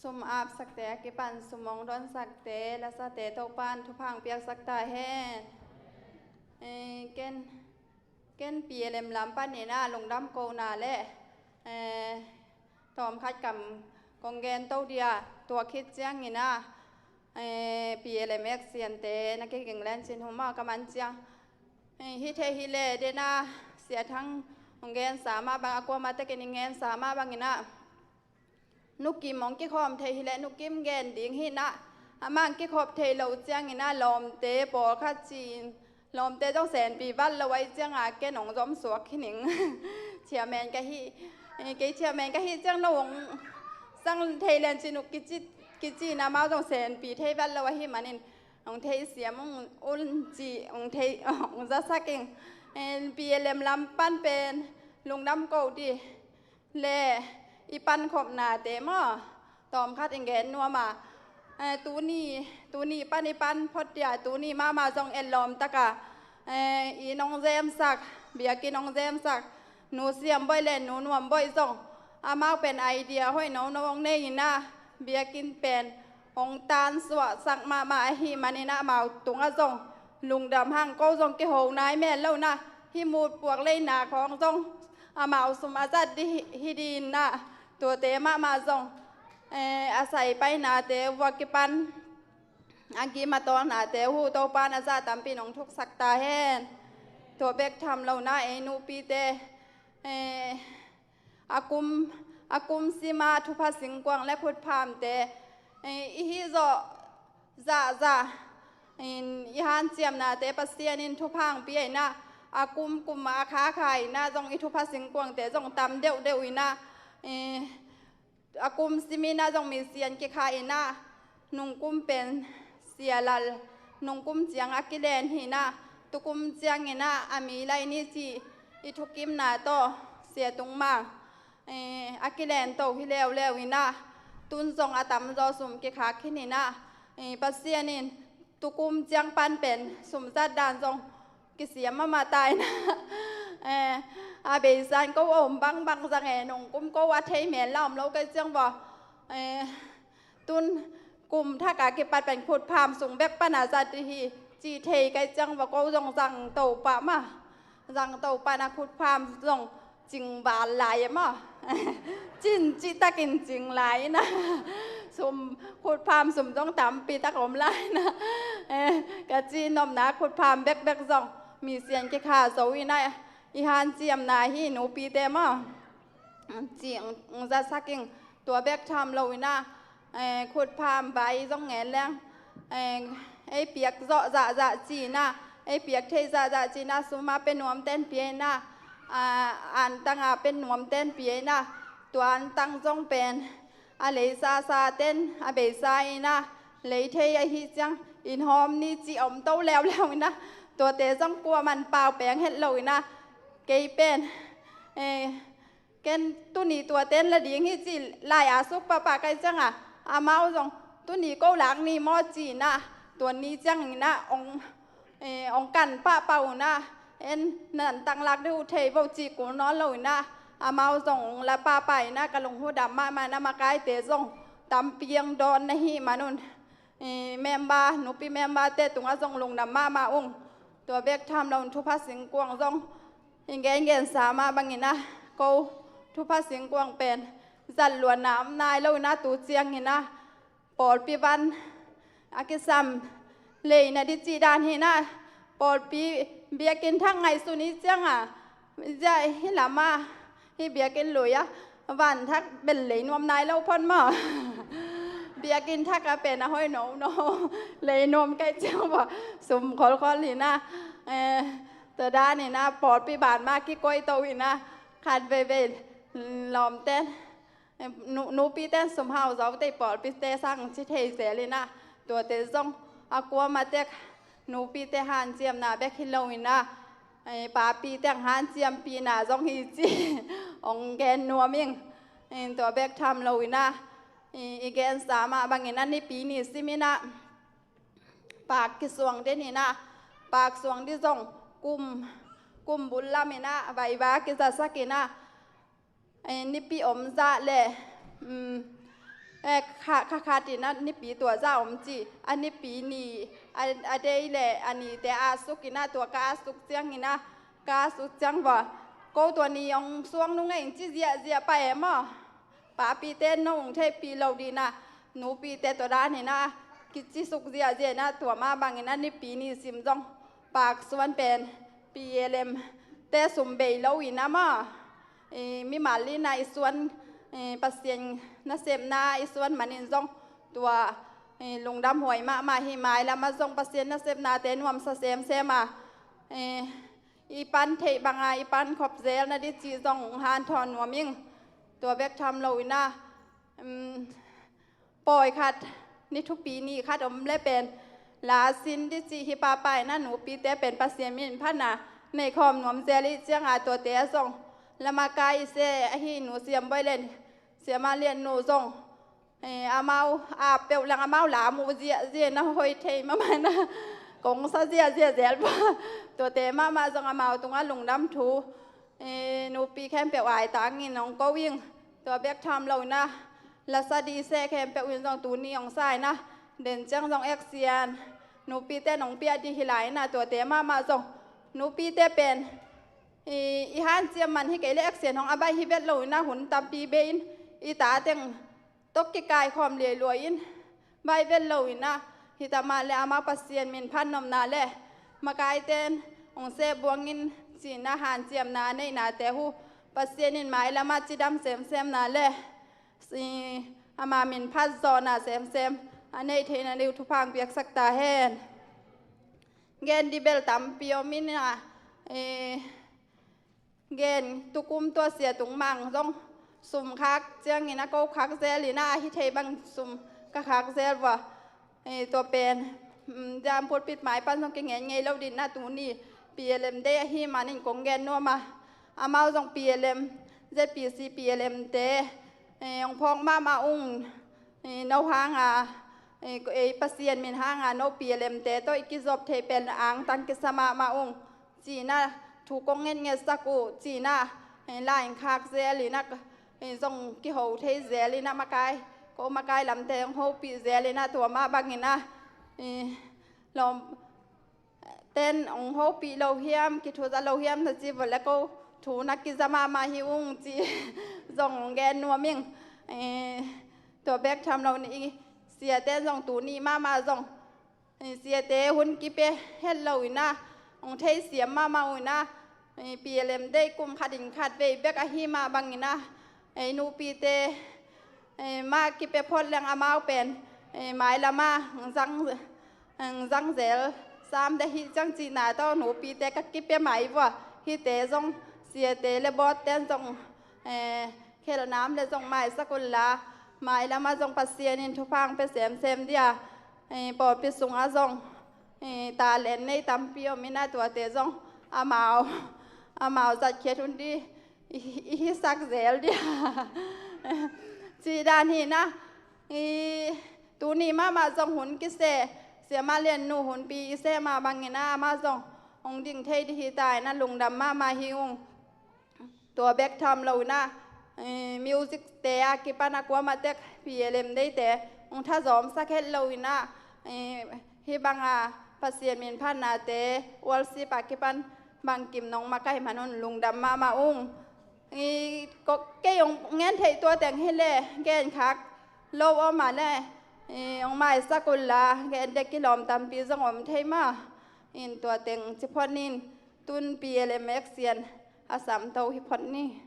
Sum apsakte a kipan sum hong donsakte lasate Topan thupha piaksak ta hen. Eh, ken, ken P L M lam panin ah lungdam kohna le, eh, tawmkhat kam kong gen to dia, tua khit ciangin ah, eh, P L M X siante na kiging lencin huma ka man ciang. Eh, hi thei hi le dena Sia Thang hong gensa mah bang a kuama tekin i gensa mah bangin ah, Nu Kim hong kikhawm thei hi le Nu Kim gen ding hi na. Amah hong kikhawm thei lo ciangin ah lawmte pawlkhat ci-in, lawmte zong senpi vat lo ahi cianga ken hong zom suak hi ning. Chairman ka hi, eh, kei chairman ka hi ciang no hong sang thei lencin uh kici, kici-in amau zong senpi thei vat lo ahi manin hong thei siam ung un ci, hong thei, hong zasak ing. Eh, P L M lam pan pen lungdam ko di le i pankhopnate maw, tawmkhat i gen nuam a. Eh, tuni, tuni pan i pan phot dia, tuni mahmah zong etlawm taka, eh, i nong zemsak, biakinn nong zemsak Nu Siam Boih le Nu Nuam Boih zong amau pen idea hoih nono hong nei in ah, biakinn pen hong tansuahsak mahmah ahi manin ah amau tungah zong lungdam hang. Ko zong kiho nai mel lo na, hih mutpuak leina khawng zong amau sum a zat di hi, hi di in ah, tuate mahmah zong, eh, a sai painate vua kipan a gim a tawlnate uh Topan a zah tampi nong thuksak ta hen. Tua bek tham lo na ei nupite, eh, a kum, a kum sima thupha singkuang le khutphamte, eh, i hih zawh zahzah in i hanciamnate Pasian in thupha hong pia in ah, a kum kum a kha kha in ah zong i thupha singkuangte zong tam deuhdeuh in ah, eh, a kum simin ah zong misian kikha in ah, nungkum pen Sia Lal nungkum ciang a kilen hi in ah, tukum ciangin ah a mi lai ni ci i thukimna tawh Sia Tung Mang, eh, a kilen to hi leuleu in ah, tun zong a tamzaw sum kikhak khin in ah, eh, Pasian in tukum ciang pan pen sum zat dan zong kisiam mahmah ta in ah, eh, a beisa in ko a om bangbang zang e, nungkum ko a thei mel la om lo kei ciang vua, eh, tun kum thak a kipat pen khutpham sung bek pan a zat hi ci thei kei ciang vua ko zong zang to pah mah, zang to pah in ah khutpham zong cingval lai e maw. Cin cihtakin cing lai in ah, sum, khutpham sum zong tampi tak om lai in ah, eh, ka ci nopna khutpham bekbek zong misian kikha zo in ah, i hanciamna hi nupite maw, ci hong, hong zasak ing. Tua bek tham lo in ah, eh, khutpham vai zong ngen leng, eh, ei piak zawh zahzah ci in ah, ei piak thei zahzah ci in ah, sum a pe nuamten pia in ah, ah, antang a pe nuamten pia in ah, tua antang zong pen a lei sasaten a beisa in ah, lei thei ahi ciang inn hawm ni ci om to leuleu in ah, tuate zong kuaman pau peng het lo in ah, kei pen, eh, ken tuni tuaten la ding hi ci lai a suk pahpah kei ciang a, amau zong tuni ko lak ni maw ci in ah, tua ni ciang in ah hong, eh, hong kan pahpah un ah, en nan tang lak deuh thei vo ci kul nawn lo in ah, amau zong hong la pahpah in ah, ka lunghu dam mahmah in ah, makaite zong tampi hong dawn na hih man un, eh, member, nupi memberte tungah zong lungdam mahmah ung. Tua bek tham lo in thupha singkuang zong i gengensa mah bangin ah, ko thupha singkuang pen zat luatna om nai lo in ah, tu ciangin ah pawlpi van a kisam leina di cih dan hi in ah, pawlpi biakinn thak ngaihsun i ciang a, zia hih lam ah, hih biakinn lui ah van thak bel lei nuam nai lo phot maw. Biakinn thak a pen a hoih nono, lei nuam kei ciang vua sum kholkhol hi in ah, eh, tua dan in ah pawlpi ban mah kikoih to hi in ah, khat veivei lawmten, eh, nu, nupiten sum hau zo tei pawlpite sang ci thei zel hi in ah, tuate zong a kuama tek nupite hanciamna bek hi lo in ah, eh, papite hanciampihna zong hi ci hong gen nuam ing. Eh, tua bek tham lo in ah, i, i gensa mah bangin ah Nipi ni sim in ah pak kisuang den hi in ah, pak suang di zong kum, kum bul lam in ah vaiva kizasak in ah, eh, nipi om zah le, um, eh, kha, kha khat in ah nipi tua zah om ci, a nipi ni, a, a dei le a nite a suk in ah, tua ka a suk ciang in ah, ka a suk ciang vua, ko tua ni ong suang nung e ing ci ziahziah pah e maw. Papite nong theihpih loh ding in ah, nupite tua dan in ah kici suk ziahziah in ah, tua mah bang in ah nipi ni sim zong Pak Suan pen P L M te sum bei lo in ah maw, i, mimal in ah i suan, i, Pasian nasepna i suan manin zong tua, i, lungdam huai mahmah hi. Mailam ah zong Pasian nasepnate nuamsa semsem a, i, i pan theih bang a i pan khop zel na ding cih zong hanthawn nuam ing. Tua bek tham lo in ah, um, pawi khat, ni thupi ni khat om le pen la sin ding cih hi pahpah in ah, nupite pen Pasian min phatna nei khawm nuam zel i ciang a, tuate ah zong la makai i se ahi Nu Siam Bawi le Siam A Lian Nu zong, eh, amau a peuh leng amau la mu ziahziah in ah, hoih thei mahmah in ah, kong sa ziahziah zel pah. Tuate mahmah zong amau tungah lungdam thu, eh, nupi khempeuh aitang in ong ko ing. Tua bek tham lo in ah, la sa ding se khempeuh in zong tuni ong sa in ah, den ciang zong action nupite nong piak ding hi lai in ah, tuate mahmah zong nupite pen, i, i hanciam man hi kei le action hong a baih hi vet lo in ah, hun tampi bei in i ta teng tawh kikaikhawm liailuai in, baih vet lo in ah, hi ta mah le amau Pasian min phat nopna le makaite in ong seh buang in ci in ah hanciamna a neihnate uh Pasian in mailam ah cidam semsemna le, i, ama min phat zawhna semsem a neih theihna ding uh thupha ong piaksak ta hen. Gen ding bel tampi om in ah, i, gen tukum tua Sia Tung Mang zong sum khak ciang in ah, ko khak zel in ah, a hi thei bang sum ka khak zel vua. Eh, tua pen, mm, Zam pulpit mai pan zong kingen ngei lo ding in ah, tuni P L M Day ahi manin kong gen nuam a, amau zong P L M, Z P C P L M te, eh, ong phawk mahmah ung, eh, no hang a, eh, ko, eh, Pasian min hang a no P L M te tawh i kizop theih pen angtang kisa mahmah ung. Ci in ah thu kong ngetngetsak uh, ci in ah, eh, la in khak zel in ah, eh, zong kiho thei zel in ah, makai, ko makai lamte ong hopih zel in ah, tua mah bang in ah, eh, lawm ten ong hopih lo hiam, kithuzak lo hiam na ci vua le ko thu na kiza mahmah hi ung ci zong ong gen nuam ing. Eh, tua bek tham lo in ah, i, siate in zong tuni mahmah zong, i, siate hun kipia het lo in ah, ong theisiam mahmah uh in ah, i, P L M Day kum khat in khat vei bek ahi mah bang in ah, i, nupite, i, mah kipia phot leng amau pen, i, mailam ah ong zang, ong zang zel sam ding hi ciang cihna tawh nupite ka kipia mai vua. Hihte zong siate le bawtte in zong, eh, khelhnam le zong maisak un la, mailam ah zong Pasian in thupha ong pia semsem ding a, eh, pawlpi sungah zong, eh, talent nei tampi om in ah, tuate zong amau, amau zatkhiat hun ding i, i hisak zel ding a. Cih dan hi in ah, i, tuni mahmah zong hun kiseh, Siam A Lian Nu hunpi i seh mah bang in ah, amah zong ong ding thei ding hi ta in ah, lungdam mahmah hi ung. Tua bek tham lo in ah, eh, music te a kipan a kuamah tek P L M Day te ong thazawmsak het lo in ah, eh, hih bang a Pasian min phatnate worship a kipan bangkim nong makaih man un lungdam mahmah ung. I, ko, kei ong ngen theih tua teng hi le, gen khak lo om a le, i, ong maisak un la, gen dek kilawm tampi zong om thei mah. In tua teng ci phot ning, tun P L M Action a samto hi phot ni.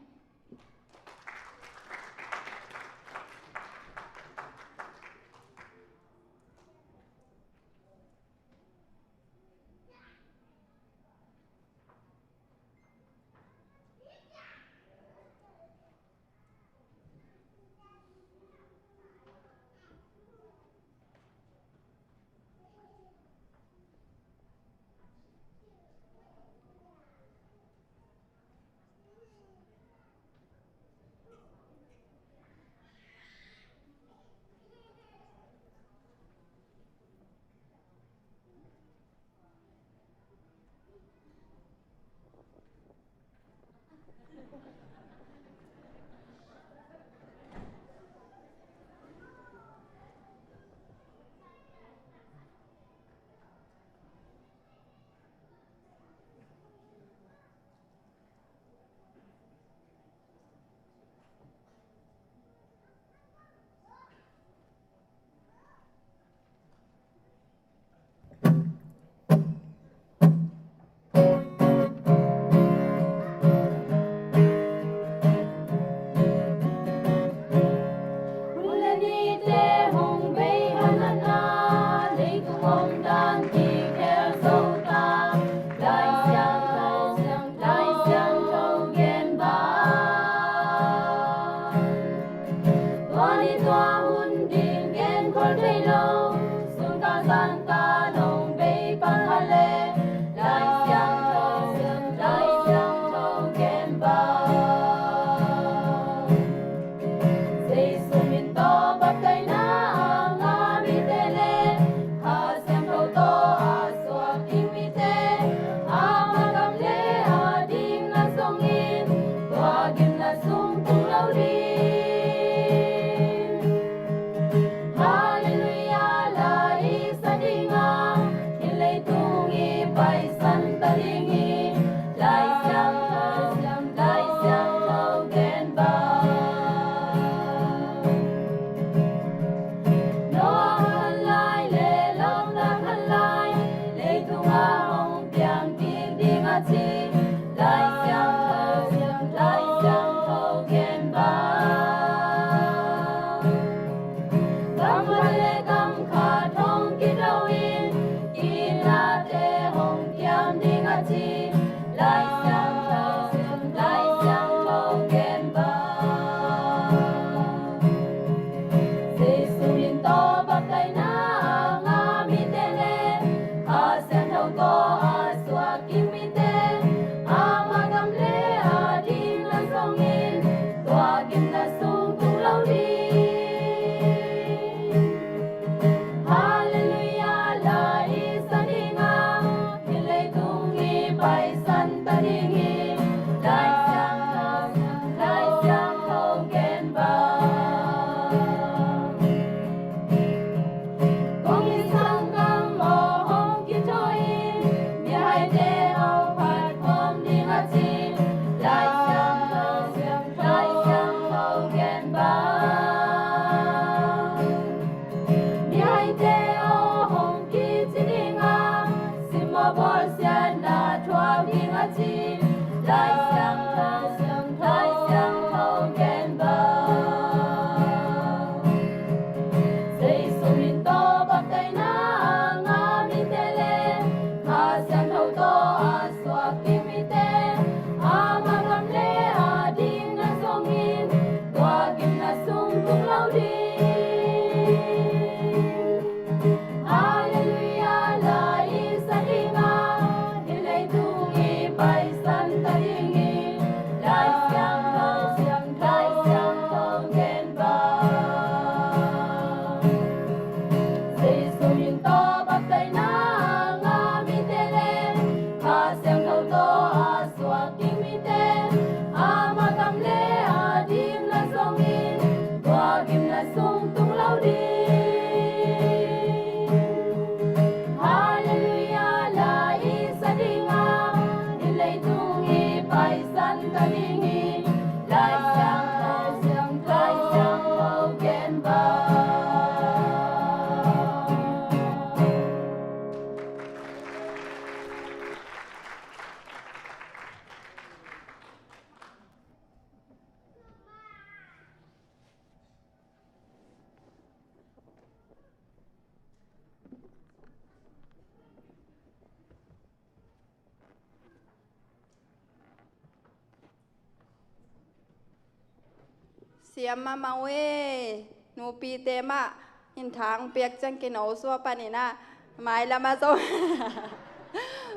Hun ding genkhol thei lo, sun ka zan ka nong bei pang kha le, Lai Siangtho, Lai Siangtho gen bang. Jesu min tawh baptaina a ngah mite le, Kha Siangtho tawh a suak ding mite, ama gam le a dingna zongin, tua gimna sung tung lo ding. Halleluiah la i sa ding a, hih leitung i paisan ta ding hi. Lai Siangtho, Lai Siangtho gen bang. Noah khan lai le Lot khan lai, leitung a hong piang kik ding a ci. Lai Siangtho, Lai Siangtho gen bang. Gam khat le gam khat hong kidon in, kinate hong kiam ding a ci. Lai Siangtho, Lai Siangtho gen bang. Jesu min tawh baptaina a ngah mite le, Kha Siangtho tawh a suak ding mite, ama gam le a dingna zongin, tua gimna sung tung lo ding. Halleluiah la i sa ding a, hih leitung i paisan ta ding hi. Lai Siangtho, Lai Siangtho gen bang. Kong i sanggam aw hong kithawi in, mihaite aw phat khawm ding a ci. Lai Siangtho, Lai Siangtho gen bang. Mihaite aw hong kici ding a, simmawh bawlsiatna thuak ding a ci. Lai Siangtho, Lai Siangtho gen bang. Jesu min tawh baptaina a ngah mite le, Kha Siangtho tawh a suak ding mite, ama gam le a dingna zongin, tua gimna sung tung lo ding. Halleluiah la i sa ding a, hih leitung i paisan ta ding hi. Lai Siangtho, Lai Siangtho gen bang. Jesu min tawh baptaina a ngah mite le, Kha Siangtho tawh a suak ding mite, ama gam le a dingna zongin, tua gimna sung tung lo ding. Halleluiah la i sa ding a, hih leitung i paisan ta ding hi. Lai Siangtho, Lai Siangtho gen bang. Siam mahmah uh e, nupite mah in thang piak ciang kino sua panin ah, mailam ah zong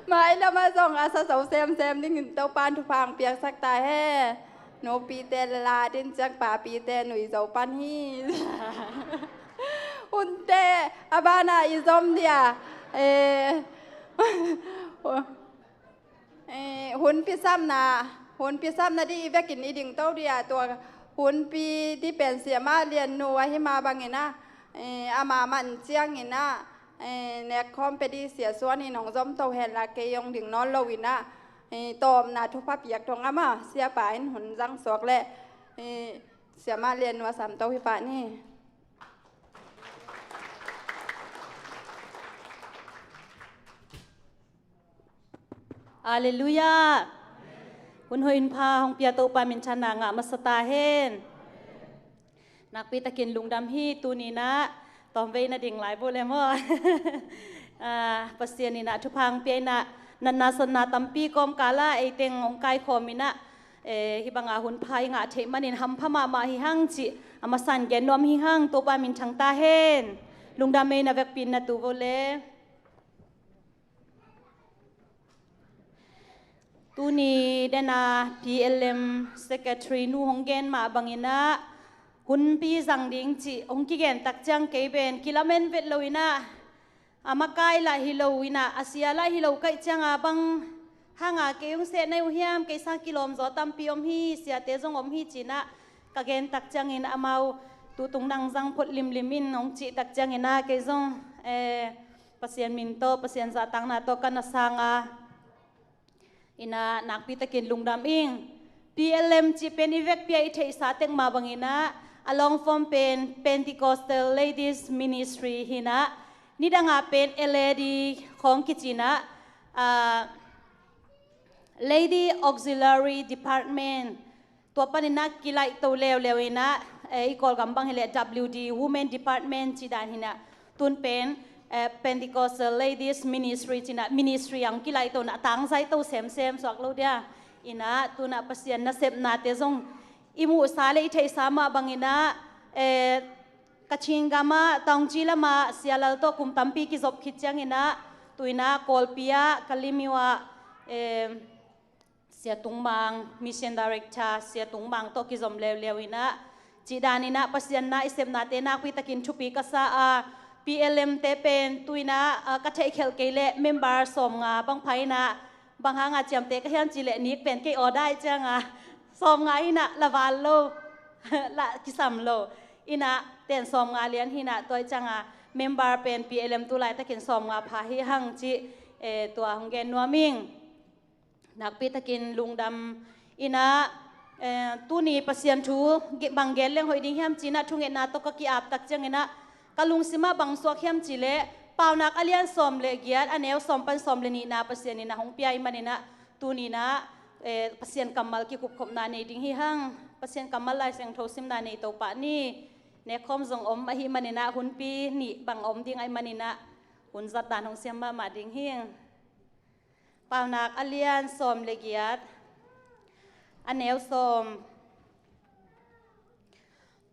mailam ah zong a sa zo semsem dingin Topan thupha piaksak ta hen. Nupite la din ciang papite nui zo pan hi. Hunte a banah i zom dia, eh, eh, hun pisamna, hun pisamna dih i vekin i dingto dia, tua hun pi dih pen Siamah Liannu ahi mah bangin ah, eh, ama man ciangin ah, eh, nekkhawm pia dih Sia Suan in hong zomto henla kei hong ding nawn loin ah, eh, tawpna thupha piak thong ama siapa in hun zangsuak leh, eh, Siamah Liannu a samto hi pah ni. Halleluiah. Hun hoih hun pha hong pia Topa minthanna ngah masa ta hen. Nakpi takin lungdam hi. Tuni in ah tawmvei na ding lai bu le maw? Ah, Pasian in ah thupha hong pia in ah, natna satna tampi kawmkal ah eiteng hong kaikhawm in ah, eh, hih banga hun pha i ngah theih manin hampha mahmah hi hang cih A masan gen nuam hi hang, Topa min thang ta hen. Lungdam ei, na vekpi in na tu vo le. Tuni dena P L M secretary nu hong gen mah bangin ah, hunpi zang ding cih hong kigen tak ciang kei pen kilamen vet lo in ah, a makai lah hi lo in ah, a sia lah hi lo ka hih ciang a, bang hang a kei hong seh na hi uh hiam, kei sang kilawm zaw tampi om hi, siate zong om hi ci-in ah ka gen tak ciangin amau, "Tutung nang zang phot limlim in," hong cih tak ciangin ah kei zong, eh, Pasian min tawh, Pasian zahtakna tawh ka na sang a, in ah nakpi takin lungdam ing. P L M cih pen i vekpi a i theihsa tek mah bangin ah, a long form pen Pentecostal Ladies Ministry hi-in ah, nidang a pen L A D khawng kici-in ah, ah, Lady Auxiliary Department, tua panin ah kilaihto leuleu in ah, eh, i Kawlgam bang hi leh W D, Women Department cih dan hi-in ah, tun pen, eh, Pentecostal Ladies Ministry ci-in ah, ministry a hong kilaihto in ah, tangzaito semsem suak lo dia. In ah tun ah Pasian nasepnate zong i muhsa le i theihsa mah bangin ah, eh, Kachin gam ah, Taungci lam ah, Sia Lal tawh kum tampi kizop khit ciangin ah, tu-in ah Kawlpi ah, Kalemyo ah, eh, Sia Tung Mang, Mission Director Sia Tung Mang tawh kizom leuleu in ah, cih dan in ah Pasian na i sepnate nakpi takin thupi ka sa a, P L M te pen tu-in ah, ah, ka theihkhelh kei leh member sawmnga bang pha in ah, bang hang a ciamteh ka hiam cih leh nik pen kei aw dai ciang a, sawmnga hi-in ah la val lo, la kisam lo. In ah ten sawmnga lian hi-in ah, tua ahih ciang a member pen P L M tu laitakin sawmnga pha hi hang cih, eh, tua hong gen nuam ing. Nakpi takin lungdam. In ah, eh, tuni Pasian thu ge-, bang gen leng hoih ding hiam ci-in ah thungetna tawh ka ki-ap tak ciangin ah, ka lungsim ah bang suak hiam cih leh, Paunak a lian sawm le giat, a neu sawm pan sawm le nihna Pasian in ah hong pia ahih manin ah, tuni-in ah, eh, Pasian kammal kikupkhopna nei ding hi hang. Pasian kammal Lai Siangtho simna nei to pah ni. Nekkhawm zong om ahih manin ah, hunpi nih bang om ding ahih manin ah, hun zat dan hong siam mahmah ding hi. Paunak a lian sawm le giat, a neu sawm.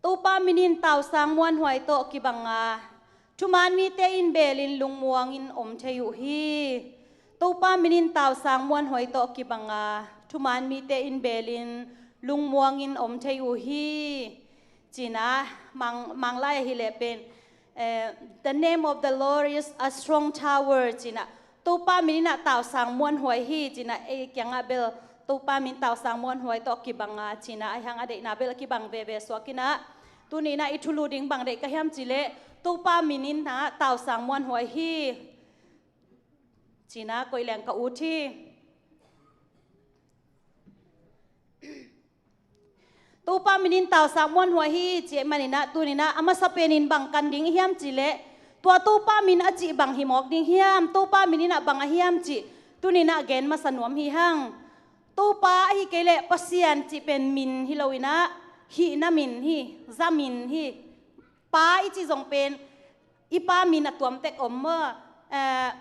Topa min in tausang muanhuai tawh kibang a, thuman mite in belin lungmuangin om thei uh hi. Topa min in tausang muanhuai tawh kibang a, thuman mite in belin lungmuangin om thei uh hi. Ci-in ah, Mang, Manglai ah hi leh pen, eh, "The name of the Lord is a strong tower," ci-in ah, Topa min in ah tausang muanhuai hi, ci-in ah, ei kiangah bel Topa min tausang muanhuai tawh kibang a, ci-in ah, ahih hang a deihna bel a kibang veve suak in ah, tuni-in ah i thulu ding bang deih ka hiam cih leh, Topa min in ah tausang muanhuai hi, ci-in ah koih leng ka ut hi. Topa min in tausang muanhuai hi, cih ahih manin ah, tuni-in ah a masa penin bang kan ding i hiam cih leh, tua Topa min a cih bang hi mawk ding hiam, Topa min in ah bang a hiam cih, tuni-in ah gen masa nuam hi hang. Topa ahi kei leh Pasian cih pen min hi lo-in ah, hihna min hi, za min hi. Pa i cih zong pen, i pa min a tuam tek om maw, eh,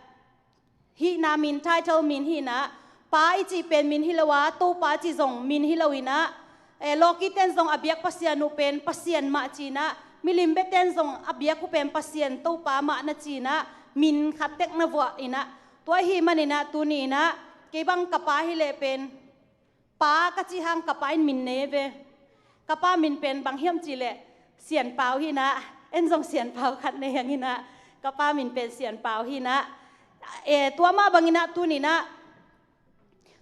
hihna min, title min hi-in ah, Pa i cih pen min hi lo a, Topa cih zong min hi lo-in ah, eh, lawkite'n zong a biak Pasian uh pen Pasian mah ci-in ah, milim biate'n zong a biak uh pen Pasian Topa mah na ci-in ah, min khat tek na vuah in ah, tua ahih manin ah tuni-in ah, kei bang ka pa hi leh pen, Pa ka cih hang ka pa in min nei ve. Ka pa min pen bang hiam cih leh Sian Pau hi-in ah, en zong Sian Pau khat nei hang in ah, ka pa min pen Sian Pau hi-in ah. Eh, tua mah bangin ah tuni-in ah,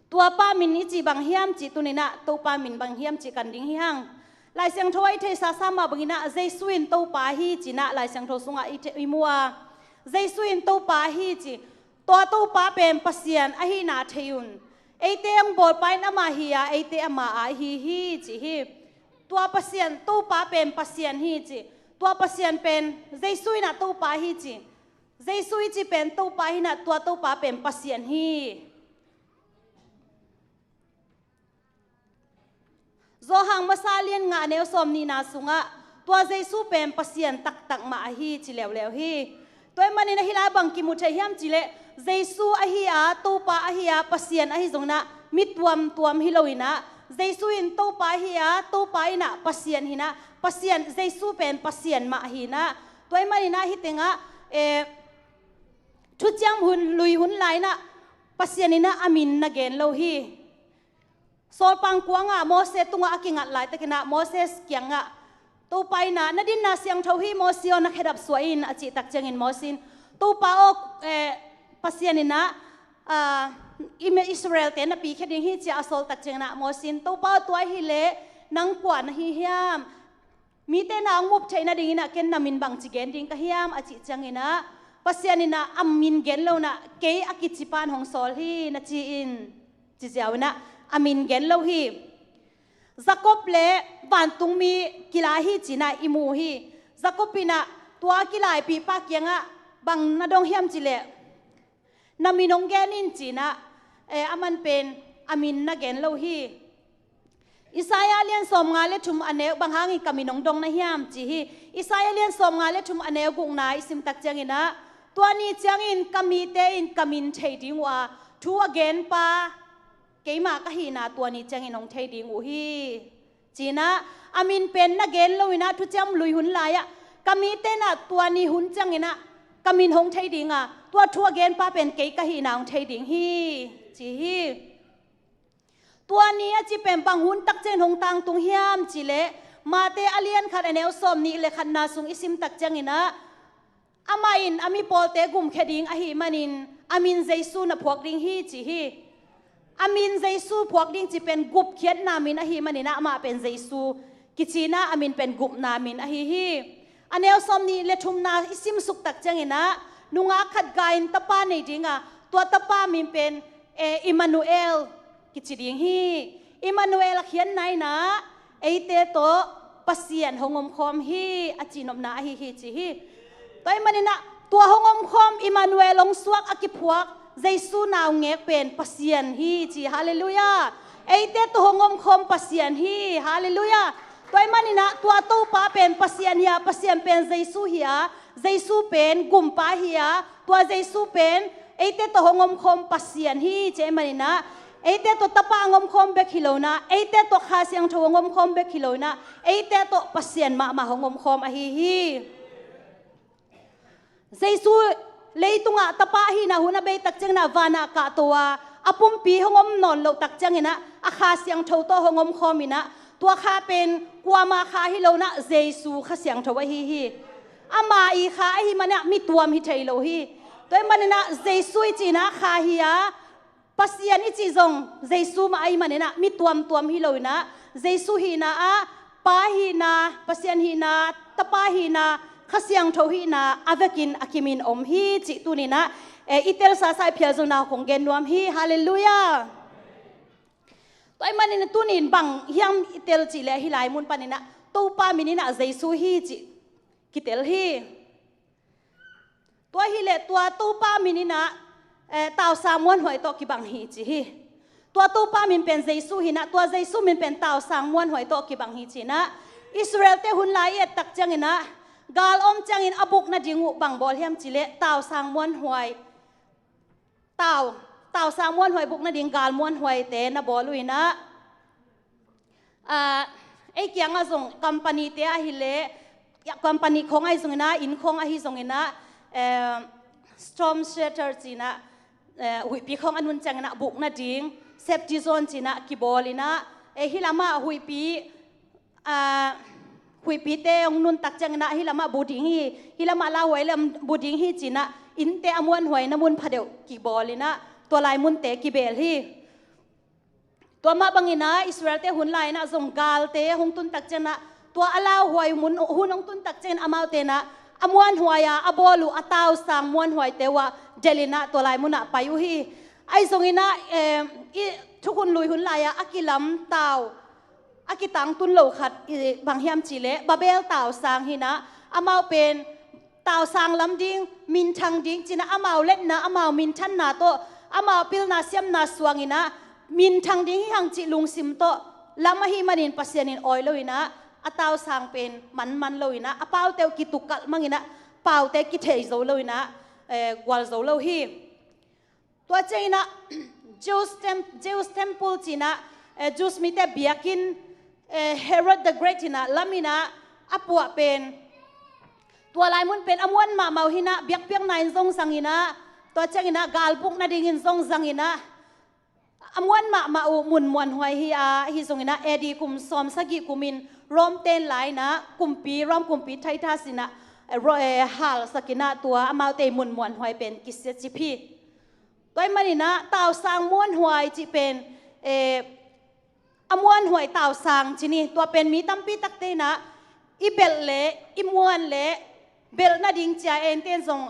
tua pa min i cih bang hiam cih, tuni-in ah Topa min bang hiam cih kan ding hi hang. Lai Siangtho ah i theihsa sa mah bangin ah, Jesu in Topa hi ci-in ah Lai Siangtho sungah i the-, i mu a. Jesu in Topa hi ci. Tua Topa pen Pasian ahihna thei un. Eite hong bawlpa in amah hi a, eite ama aa ahi hi, ci hi. Tua Pasian, Topa pen Pasian hi, ci. Tua Pasian pen Jesu in ah Topa hi, ci. Jesu i cih pen Topa hi-in ah, tua Topa pen Pasian hi. Johan masa lian nga, neu sawm nihna sungah, tua Jesu pen Pasian taktak mah ahi, ci leuleu hi. Tua ahih manin ah hih lai bang kimu thei hiam cih leh, Jesu ahi a, Topa ahi a, Pasian ahi zongin ah, mi tuamtuam hi lo-in ah, Jesu in Topa hi a, Topa in ah Pasian hi in ah, Pasian, Jesu pen Pasian mah hi in ah. Tua ahih manin ah hih tengah, eh, Thuciam hun, Lui hun lai-in ah Pasian in ah a min na gen lo hi. Sawlpang kuang ah Moses tungah a kingat laitakin ah Moses kiangah Topa in ah, "Na dinna siangtho hi, Moses aw, na khedap suah in," a cih tak ciangin Moses in, "Topa aw, eh, Pasian in ah, ah, i Israel-te na pikhia ding hi," ci-a a sawl tak ciangin ah Moses in, "Topa aw, tua hileh nang kua na hi hiam? Mite na hong mup theih nadingin ah ken na min bangci gen ding ka hiam?" a cih ciangin ah Pasian in ah a min gen lo in ah, "Kei a kici pan hong sawl hi," na ci in, ci ziau in ah a min gen lo hi. Jakob le vantungmi kila hi ci-in ah i mu hi. Jakob in ah tua kilaipih pa kiangah, "Bang na dong hiam?" ci leh, "Na min hong gen in," ci-in ah, eh, aman pen a min na gen lo hi. Isaiah lian sawmnga le thum a neu, "Bang hangin ka min hong dong na hiam?" ci hi. Isaiah lian sawmnga le thum a neu gukna i sim tak ciangin ah, "Tua ni ciangin ka mite in ka min thei ding uh a, thu a genpa keimah ka hihna tua ni ciangin hong thei ding uh hi," ci-in ah a min pen na gen lo in ah, Thuciam Lui hun lai-ah, "Ka mite in ah tua ni hun ciangin ah ka min hong thei ding a, tua thu a genpa pen kei ka hihna hong thei ding hi," ci hi. Tua ni a cih pen bang hun tak ciangin hong tangtung hiam ci leh, Mate a lian khat a neu sawmnih le khatna sung i sim tak ciangin ah, "Amah in a mipawlte gumkhia ding ahih manin a min Jesu na phuak ding hi," ci hi. A min Jesu phuak ding cih pen gupkhiatna min ahih manin ah amah pen Jesu kici in ah a min pen gupna min ahi hi. A neu sawmnih le thumna i simsuk tak ciangin ah, "Nungak khat gai in tapa nei ding a, tua tapa min pen, eh, Immanuel kici ding hi. Immanuel a khiatna in ah eite tawh Pasian hong omkhawm hi," a cihnopna ahi hi ci hi. Tua ahih manin ah tua hong omkhawm Immanuel hong suak a kiphuak Jesu naungek pen Pasian hi ci. Halleluiah. Eite tawh hong omkhawm Pasian hi. Halleluiah. Tua ahih manin ah tua Topa pen Pasian hi a, Pasian pen Jesu hi a, Jesu pen gumpa hi a, tua Jesu pen eite tawh hong omkhawm Pasian hi ci ahih manin ah, eite tawh tapa hong omkhawm bek hi lo in ah, eite tawh Kha Siangtho hong omkhawm bek hi lo in ah, eite tawh Pasian mahmah hong omkhawm ahi hi. Jesu leitungah tapa ahihna hun a bei tak ciangin ah vanah kahto a, a pumpi hong om nawn loh tak ciangin ah a Kha Siangtho tawh hong omkhawm in ah, tua Kha pen kuama Kha hi lo in ah Jesu Kha Siangtho ahi hi. Ama i Kha ahih manin ah mi tuam hi thei lo hi. Tua ahih manin ah Jesu i cih in ah Kha hi a, Pasian i cih zong Jesu mah ahih manin ah mi tuamtuam hi lo in ah, Jesu hihna ah Pa hihna, Pasian hihna, Tapa hihna, Kha Siangtho hihna a vekin a kimin om hi cih tuni-in ah, eh, i telsasa i phial zongin ah kong gen nuam hi. Halleluiah. Tua ahih manin tuni-in bang hiam i tel cih leh, hih lai mun panin ah Topa min in ah Jesu hi cih kitel hi. Tua hileh tua Topa min in ah, eh, tausang muanhuai tawh kibang hi ci hi. Tua Topa min pen Jesu hi in ah, tua Jesu min pen tausang muanhuai tawh kibang hi ci in ah, Israel-te hun lai i et tak ciangin ah, gal om ciangin a buk nading uh bang bawl hiam cih leh tausang muanhuai, tau, tausang muanhuai buk nading gal muanhuaite na bawl uh in ah, ah, ei kiangah zong company-te ahih leh, ya, company khawng ahi zongin ah, inn khawng ahi zongin ah, eh, storm shelter ci in ah, eh, huihpi khawng a nun ciangin ah buk nading, safety zone ci in ah kibawl in ah, eh, hih lamah huihpi, ah, huihpite hong nun tak ciangin ah hih lamah bu ding hi, hih lamah lauhuai lam bu ding hi ci in ah, innte a muanhuaina mun phadeuh kibawl in ah, tua lai munte kibeel hi. Tua mah bangin ah Israel-te hun lai-in ah zong galte hong tun tak ciangin ah, tua a lauhuai mun hun hong tun tak ciangin amaute in ah a muanhuai-a a bawl uh a tausang muanhuaite uh ah delh in ah tua lai munah pai uh hi. Ahi zongin ah, eh, i thukhun lui hun lai-ah a kilam tau, a kitangtun lo khat, eh, bang hiam cih leh Babel tausang hi in ah, amau pen tausang lam ding, minthang ding ci in ah amau letna, amau minthanna tawh, amau pilna siamna suang in ah minthang ding hi hang cih lungsim tawh lam ahih manin Pasian in awi lo in ah, a tausang pen manman lo in ah, a paute uh kitukkalh mang in ah, paute kithei zo lo in ah, eh, gual zo lo hi. Tua ciangin ah Jews tem-, Jews temple ci in ah, eh, Jews mite biakinn, eh, Herod the Great inah lam inah a puah pen, tua lai mun pen a muan mahmah uh hinah, biakpiakna in zong zanginah, tua cianginah galbuk nadingin zong zanginah, a muan mahmah uh mun muanhuai hi a, ahi zonginah A D kum sawm sagih kumin Rom ten lai inah kumpi, Rom kumpi Titus inah, eh, ro-, eh, halsakinah tua amaute mun muanhuai pen kisia cip hi. Tua ahih maninah tausang muanhuai cih pen, eh, a muanhuai tausang ci ni. Tua pen mi tampi takte inah i belh le i muan le belh nading cia enten zong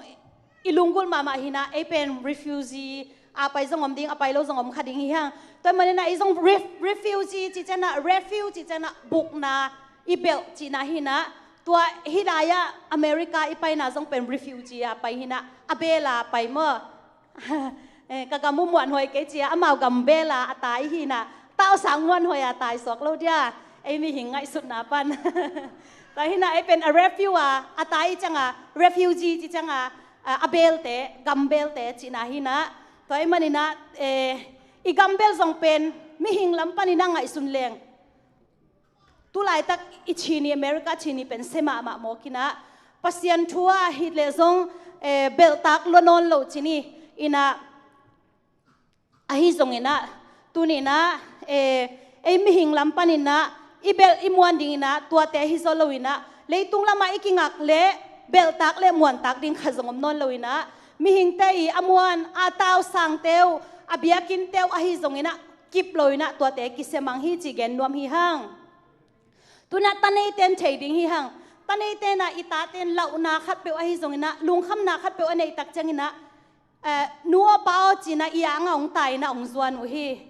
i lunggulh mahmah hinah, ei pen refugee, a pai zong om ding, a pai lo zong om kha ding hi hang. Tua ahih maninah ei zong ref-, refugee cih cianah, refuge cih cianah bukna, i belh cihna hinah. Tua hih lai-ah America i paina zong pen refugee a pai hinah, a bela pai maw? Eh, ka gam uh muanhuai kei cia amau gam bela a tai hinah, tausang muanhuai a tai suak lo dia, ei mihing ngaihsutna pan. Tua hinah ei pen a refu a, a tai cianga, refugee ci cianga, a, a belte, gam belte cihna hinah. Tua ahih maninah, eh, i gam bel zong pen mihing lam paninah ngaihsun leng, tulaitak i Chin i, America Chin i pen sia mahmah mawk inah, Pasian thu ah hi leh zong, eh, belhtak lua nawn lo ci ni. Inah, ahi zonginah, tuninah, eh, ei mihing lam paninah i belh i muan dinginah tuate hi zaw loinah, leitung lamah i kingak le belhtak le muantak ding khat zong om nawn loinah, mihingte i a muan, a tausangte uh, a biakinnte uh ahi zonginah kip loinah tuate kisia mang hi cih gen nuam hi hang. Tunah taneite in thei ding hi hang. Taneite inah i tate in lauhna khatpeuh ahi zonginah, lungkhamna khatpeuh a neih tak cianginah, eh, nu aw pa aw cinah i angah hong tai inah hong zuan uh hi.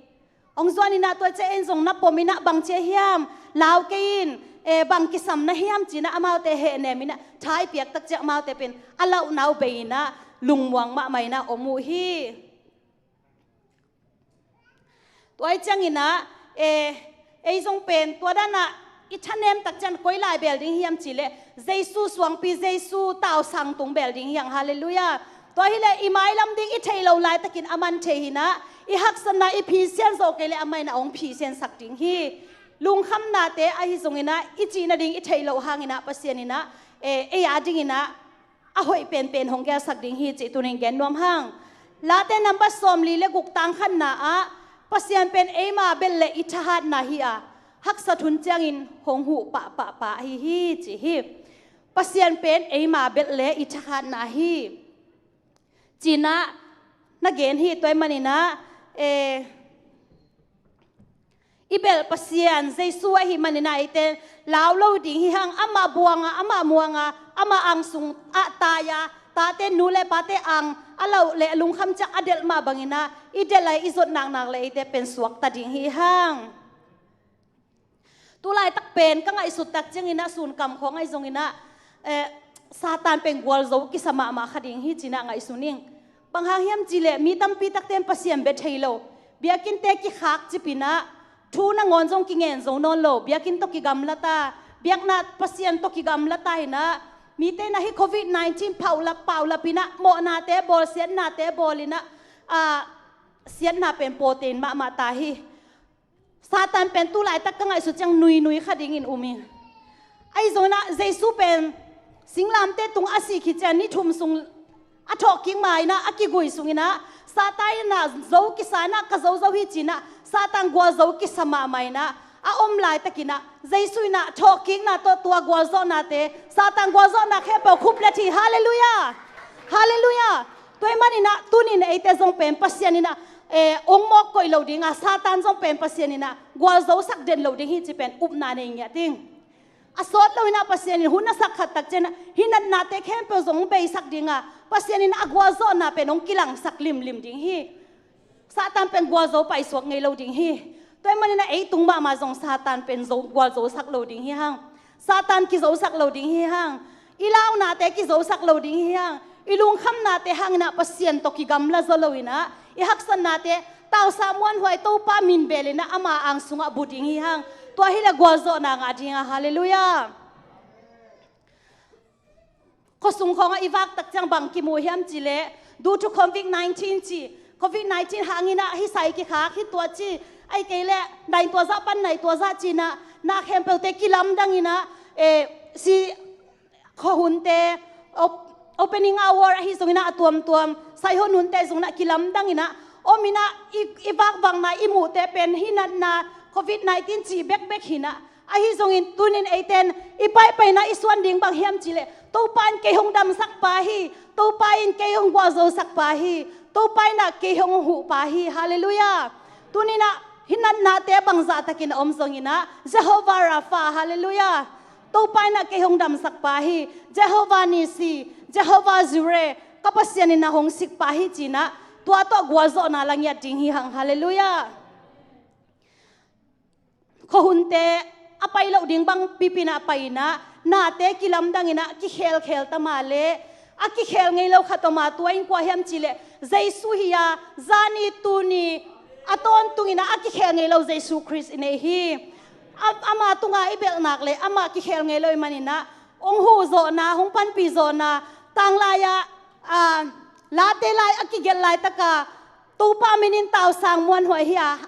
Hong zuan inah tua ciah en zong na pom inah bang cia hiam, lau kei in, eh, bang kisam na hiam cinah amaute hehnem inah, thai piak tak ciah amaute pen a lauhna uh bei inah lungmuang mahmah inah om uh hi. Tua ahih cianginah, eh, ei zong pen tua danah i thanem tak ciang koi lai bel ding hiam cih leh, Jesu suangpi, Jesu tausang tung bel ding hi hang. Halleluiah. Tua hileh i mailam ding i theih loh laitakin aman thei hinah, i haksatna i phisian zawh kei leh amah inah hong phisiansak ding hi. Lungkhamnate ahi zonginah i cih nading i theih loh hanginah Pasian inah, eh, ei a dinginah a hoih penpen hong gelsak ding hi cih tunin gen nuam hang. Late nambat sawmli le guk tang khatna ah, Pasian pen eima belh le i thahatna hi a, haksat hun ciangin hong huh pahpahpah ahi hi ci hi. Pasian pen eima belh le i thahatna hi cinah na gen hi. Tua ahih maninah, eh, i belh Pasian Jesu ahih maninah eite lau lo ding hi hang. Amah buanga, amah muanga, amah ang sungah tai-a, tate nu le pate ang a lauh le a lungkham ciang a delh mah banginah i delh a i zot naknak le eite pen suakta ding hi hang. Tulaitak pen ka ngaihsut tak cianginah sunkam khawng ahi zonginah, eh, Satan pen gualzo kisa mahmah kha ding hi cinah ngaihsun ing. Bang hang hiam cih leh mi tampi takte in Pasian bia thei lo. Biakinnte kikhak cipinah, thu nangawn zong kingen zo nawn lo. Biakinn tawh kigamla ta, biakna Pasian tawh kigamla ta hinah, mite inah hih covid nineteen paulap, paulap inah mawhnate bawl, siatnate bawl inah, ah, siatna pen pawten mahmah ta hi. Satan pen tulaitak ka ngaihsut ciang nuinui kha dingin um hi. Ahi zonginah Jesu pen singlamteh tung a sih khit ciang ni thum sung a thawhkik ma inah, a kigui sunginah Satan inah zo kisa inah, ka zo zo hi cinah Satan gualzo kisa mahmah inah a om laitakinah Jesu inah thawhkikna tawh tua gualzawhnate, Satan gualzawhna khempeuh khuplet hi. Halleluiah. Halleluiah. Tua ahih maninah tunin eite zong pen Pasian inah, eh, hong mawk koih lo dinga, Satan zong pen Pasian inah gualzosak den lo ding hi cih pen upna nei ngiat ing. A sawt lo inah Pasian in hun a sak khat tak cianah hih natnate khempeuh zong hong beisak dinga, Pasian inah a gualzawhna pen hong kilangsak limlim ding hi. Satan pen gualzo paisuak ngei lo ding hi. Tua ahih maninah ei tung mahmah zong Satan pen zo, gualzosak lo ding hi hang. Satan kizosak lo ding hi hang. I launate kizosak lo ding hi hang. I lungkhamnate hanginah Pasian tawh kigamla zaw loinah i haksatnate tausa muanhuai Topa min belinah ama ang sungah bu ding hi hang. Tua hileh gualzawhna ngah dinga. Halleluiah. Khuasung khawngah i vak tak ciang bang kimu hiam cih leh, due to covid nineteen ci, covid nineteen hanginah hih sai kikhak, hih tua ci, Ahih kei leh nai tua zah pan nai tua zah ci-in ah, na khempeuhte kilamdang in ah, eh, si khuahunte, op-, opening hour ahi zongin ah a tuamtuam, sai hon hunte zongin ah kilamdang in ah om in ah, i, i vakvakna i muhte pen hih natna covid nineteen cih bekbek hi in ah, ahi zongin tuni-in eite in i paipaihin ah i suan ding bang hiam cih leh, Topa in kei hong damsak pa hi, Topa in kei hong gualzosak pa hi, Topa in ah kei hong huh pa hi. Halleluiah. Tuni-in ah hih natnate bangzah takin a om zongin ah, Jehovah Rapha, halleluiah, Topa in ah kei hong damsak pa hi, Jehovah Nissi, Jehovah Jireh, ka Pasian in ah hong sik pa hi ci-in ah, tua tawh gualzawhna la ngiat ding hi hang. Halleluiah. Khuahunte a pai loh ding bang pipi in ah pai in ah, nate kilamdang in ah kikhelkhel ta mah leh, a kikhel ngei lo khat om a, tua in kua hiam cih leh Jesu hi a, zani tuni a tawntung in ah a kikhel ngei lo Jesu Khrist i nei hi. A, ama tungah i belh nak leh amah kikhel ngei lo ahih manin ah, hong huh zawhna, hong panpih zawhna, tanglai-ah, ah, late lai a kigelh laitak ah, Topa min in tausang muanhuai hi a,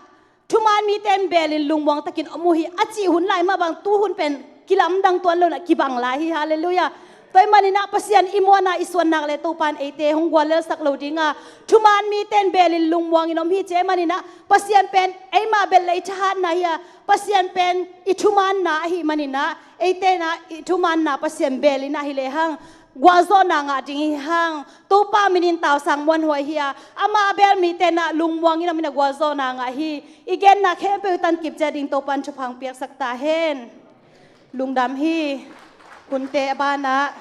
thuman mite in beel in lungmuang takin om uh hi, a cih hun lai mah bang, tu hun pen kilamdang tuan lo in ah kibang lai hi. Halleluiah. Tua ahih manin ah Pasian i muan a i suan nak leh Topa in eite hong guallelsak lo ding a, thuman mite in beel in lungmuang in om hi ci ahih manin ah, Pasian pen eimah belh leh i thahatna hi a, Pasian pen i thumanna ahih manin ah, eite in ah i thumanna Pasian beel in ah hi lehang, gualzawhna ngah ding hi hang. Topa min in tausang muanhuai hi a, ama a beel mite in ah lungmuang in om in ah gualzawhna ngah hi. I genna khempeuh tan kip ciat ding Topa in thupha hong piaksak ta hen. Lungdam hi. Hunte a banah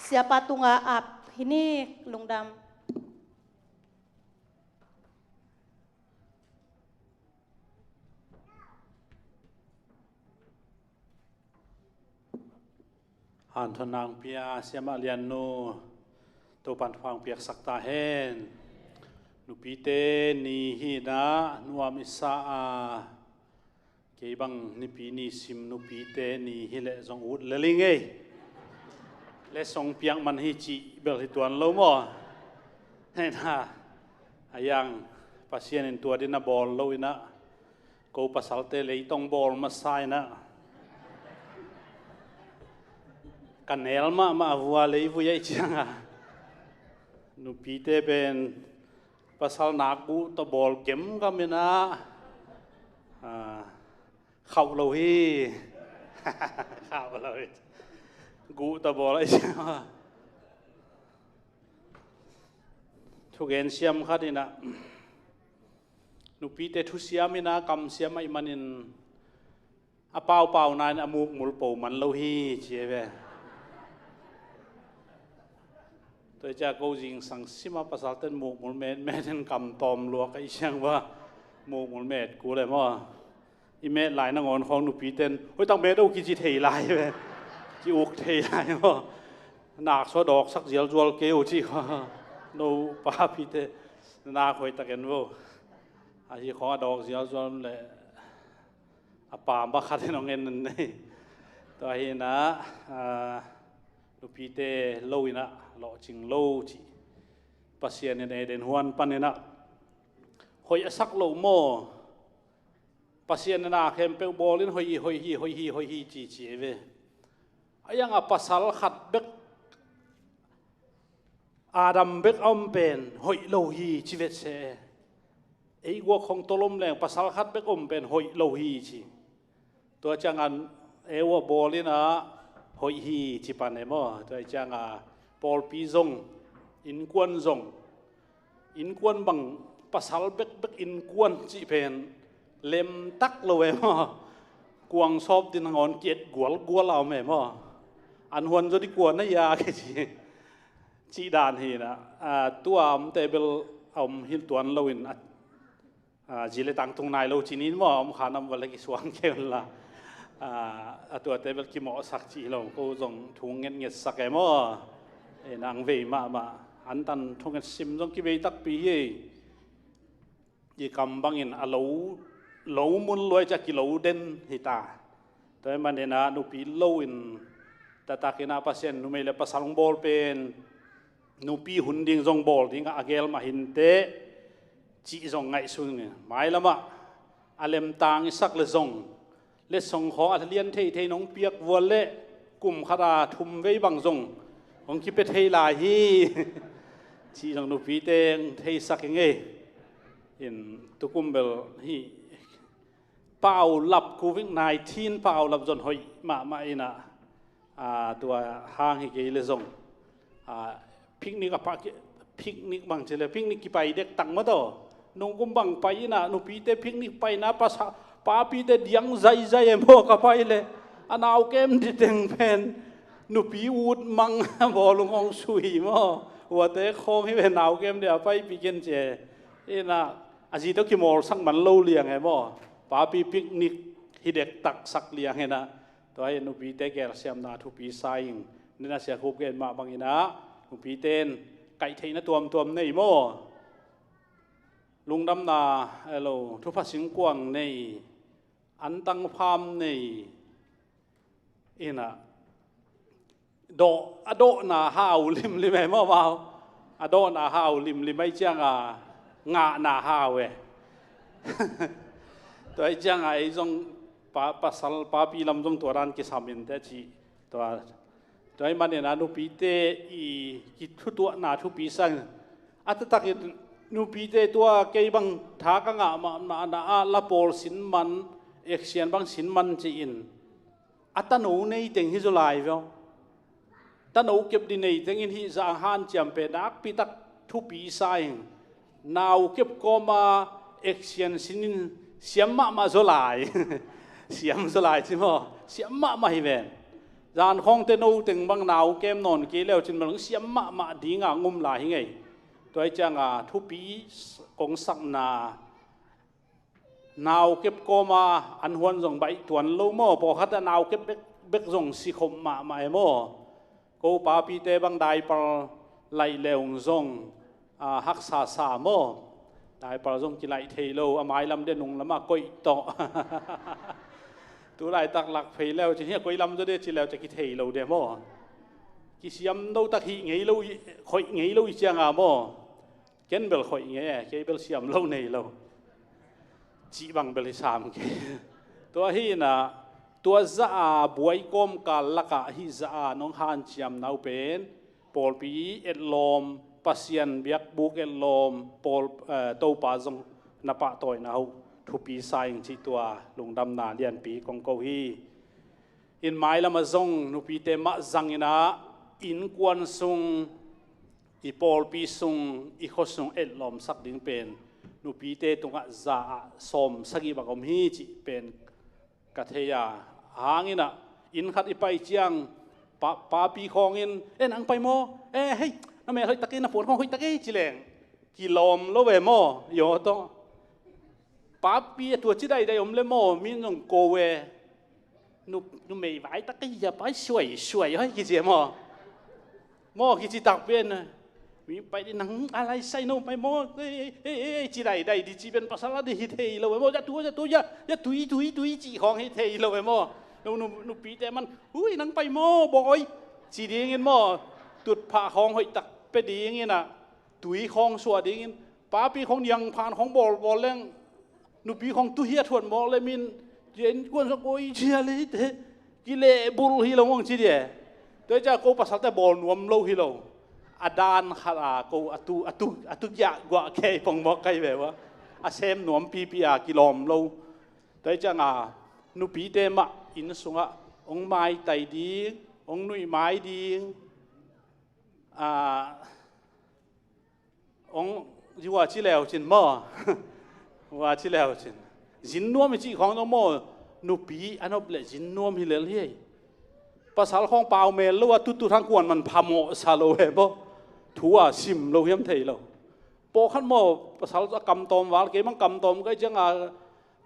Siapa tungah ap hi ni. Lungdam. Hanthawn nang pia Siamah Liannu, Topan thupha hong piaksak ta hen. Nupite ni hi in ah nuam i sa a, kei bang Nipi ni sim, nupite ni hi leh zong ut lel ing ei. Letsong piak man hi cih bel hi tuan lo maw. Hei na, a yang Pasian in tua ding a bawl lo in ah, ko pasalte leitong bawl masa in ah, ka nel mahmah a vua leivui ahih ciang a, nupite pen pasal nak guh tawh bawl gemgam in ah, ah, khauh lo hi. Khauh lo hi. Guh tawh bawl ahih ciang a, thugen siam khat in ah, nupite thusiam in ah kamsiam ahih manin, a paupau na in a mukmul po man lo hi ci hi ve. Tua hi ciang ko zingsang sim a, pasalte'n mukmul metmet in kam tawm lua ka hih ciang bang mukmul met kul e maw. I met lai nangawn khawng nupite'n, "Hoih tak met o," kici thei lai ve. Ki-uk thei lai maw. Nak sua dawksak zialzual kei o ci kha. No papite, nak hoih tak en vo. Ahi khawng a dawk zialzual leh a pa mah khat in hong en nei. Tua hi in ah, ah, nupite lo in ah lawhcing lo cih Pasian in Eden huan pan in ah hoih a sak lo maw. Pasian in a khempeuh bawl in hoih hi, hoih hi, hoih hi, hoih hi ci ci hi ve. A yang a pasal khat bek, Adam bek a om pen hoih lo hi ci vet se. Ei guak khong tolom leng pasal khat bek om pen hoih lo hi ci. Tua ciang a Eva bawl in ah hoih hi ci pan e maw. Tua ciang a pawlpi zong, innkuan zong, innkuan bang pasal bekbek innkuan cih pen lemtak lo e maw. Kuang sawp ding nangawn ki-et gualgual a om e maw. An huan zaw ding kua na hia kici. Cih dan hi in ah, ah, tua omte bel a om hi tuan lo in, ah, ah, zi le tang tung nai lo ci ni maw, a om kha nam va le kisuang kei un la. Ah, a tuate bel kimawhsak cih lo, ko zong thu ngetngetsak e maw. E nang vei mahmah, an tan thunget sim zong kivei takpi hi. I kam bangin a lo, lo mun luai ciang kilo den hi ta. Tua ahih manin ah nupi lo in taktak in ah Pasian numei le pasal hong bawl pen nupi hun ding zong bawl ding a gel mah hi inteh cih zong ngaihsun ing. Mailam ah a lemtang i sak le zong, letsong khawng a lian theithei nong piak vua le kum khat a thum vei bang zong hong kipia thei lai hi. Cih zong nupite hong theisak hi ngei. In tukum bel hih paulap, covid nineteen paulap zon hoih mahmah inah, a, tua hang hi kei le zong, a, picnic a pa, picnic bang ci le, picnic kipai dektak mah tawh. Nungkum bang pai inah nupite picnic paina pasa, papite diang zaizai e maw, ka pai le a nau kem diteng pen nupi ut mang bawlung hong sui maw. Uate khawng hi ve, nau kem dia pai pikin ci e. Inah a zi tawh kimawlsak man lo liang e maw. Papi picnic hi dektak sak liang inah. Tua hi nupite gelsiamna thupi sa ing. Nina Sia Khup gen mah bang inah nupite in kaih theihna tuamtuam nei maw. Lungdamna, elo, thupha singkuang nei, antang pham nei, inah dawh, a dawhna hau limlim e maw, mau. A dawhna hau limlim ahih cianga ngahna hau e. Tua ahih cianga ei zong pa, pasal papi lam zong tua dan kisam inteh cih. Tua, tua ahih manin a nupite i kithutuahna thupi sa ing. A taktakin nupite tua kei bang tha ka ngah mahmahna ah la pawl sin man, action bang sin man ci-in a tano nei teng hi zaw lai ve aw. Tano kep ding nei teng in hih zah hanciam pen nakpitak thupi sa ing. Nau kep kawma action sin in siam mahmah zaw lai. Siam zaw lai ci maw. Siam mahmah hi ven. Zan khawngte no teng bang nau kem nawn kei leu cin bang siam mahmah dinga ngum lai hi ngei. Tua ahih cianga thupi kong sakna nau kep kawma an huan zong baih tuan lo maw, pawlkhat a nau kep bek, bek zong sikhop mahmah e maw. Ko papite bang diaper laih leung zong, a, haksa sa maw. Diaper zong kilaih thei lo, a mailam de nunglam a koih tawh. Tulaitak lak phei leu cin hia koih lam zaw de ci leu ci kithei lo de maw. Kisiam lo tak hih ngei lo, khoih ngei lo i cianga maw. Ken bel khoih ngei e, kei bel siam lo nei lo. Cih bang bel hi sam kei. Tua hi inah, tua zah a buai kawmkal lakah hih zah a nong hanciamna uh pen, pawlpi etlawm, Pasian biakbuk etlawm, pawl, eh, Topa zong na pahtawina uh thupi sa ing cih tua lungdamna lianpi kong ko hi. In mailam ah zong nupite mah zang inah innkuan sung, i pawlpi sung, i khua sung etlawmsak ding pen nupite tungah za ah sawm sagih bang om hi cih pen ka thei a. Hang inah inn khat i pai ciang pa, papi khawng in, "E, nang pai maw? E, hei, na mel hoih tak e, na puan khawng hoih tak e," ci leng kilawm lo ve maw. Yaw tawh papi a tua ci daidai om le maw, min zong ko e. Nu, numei vai tak e, hia pai suai suai hoi kici e maw. Maw kici tak pen, mi pai di nang a lai sai no pai maw. Ei, ei, ei, ei, ci daidai di ci pen pasal a di hi thei lo e maw. Za tu, za tu, za, za tui, tui, tui ci khawng hi thei lo e maw. Nu, nu, nupite man, "Ui, nang pai maw bawi," ci dingin maw. Tutphah khawng hoih tak pia dingin ah, tui khawng suah dingin, papi khawng niangphan khawng bawlbawl leng, nupi khawng tuhiat huat mawk le min, innkuan zong koi cia leite kilehbulh hi lo ngong ci dia. Tua hi cia ko pasalte bawl nuam lo hi lo. A dan khat a ko a tu, a tu, a tu giah guah kei pong mawk kai ve ua. A sem nuam pipi a kilawm lo. Tua hi cianga nupite mah inn sungah hong maitai ding, hong nuih mai ding, a, hong, hua ci leu cin maw. Hua ci leu cin. Zin nuam i cih khawng zong maw, nupi a nop leh zin nuam hi lel hi. Pasal khawng pau mel lo a tutut hang kuan man phamawh sa lo he maw. Thu a sim lo hiam thei lo. Pawlkhat maw, pasal a kamtawm val, kei mang kamtawm kai cianga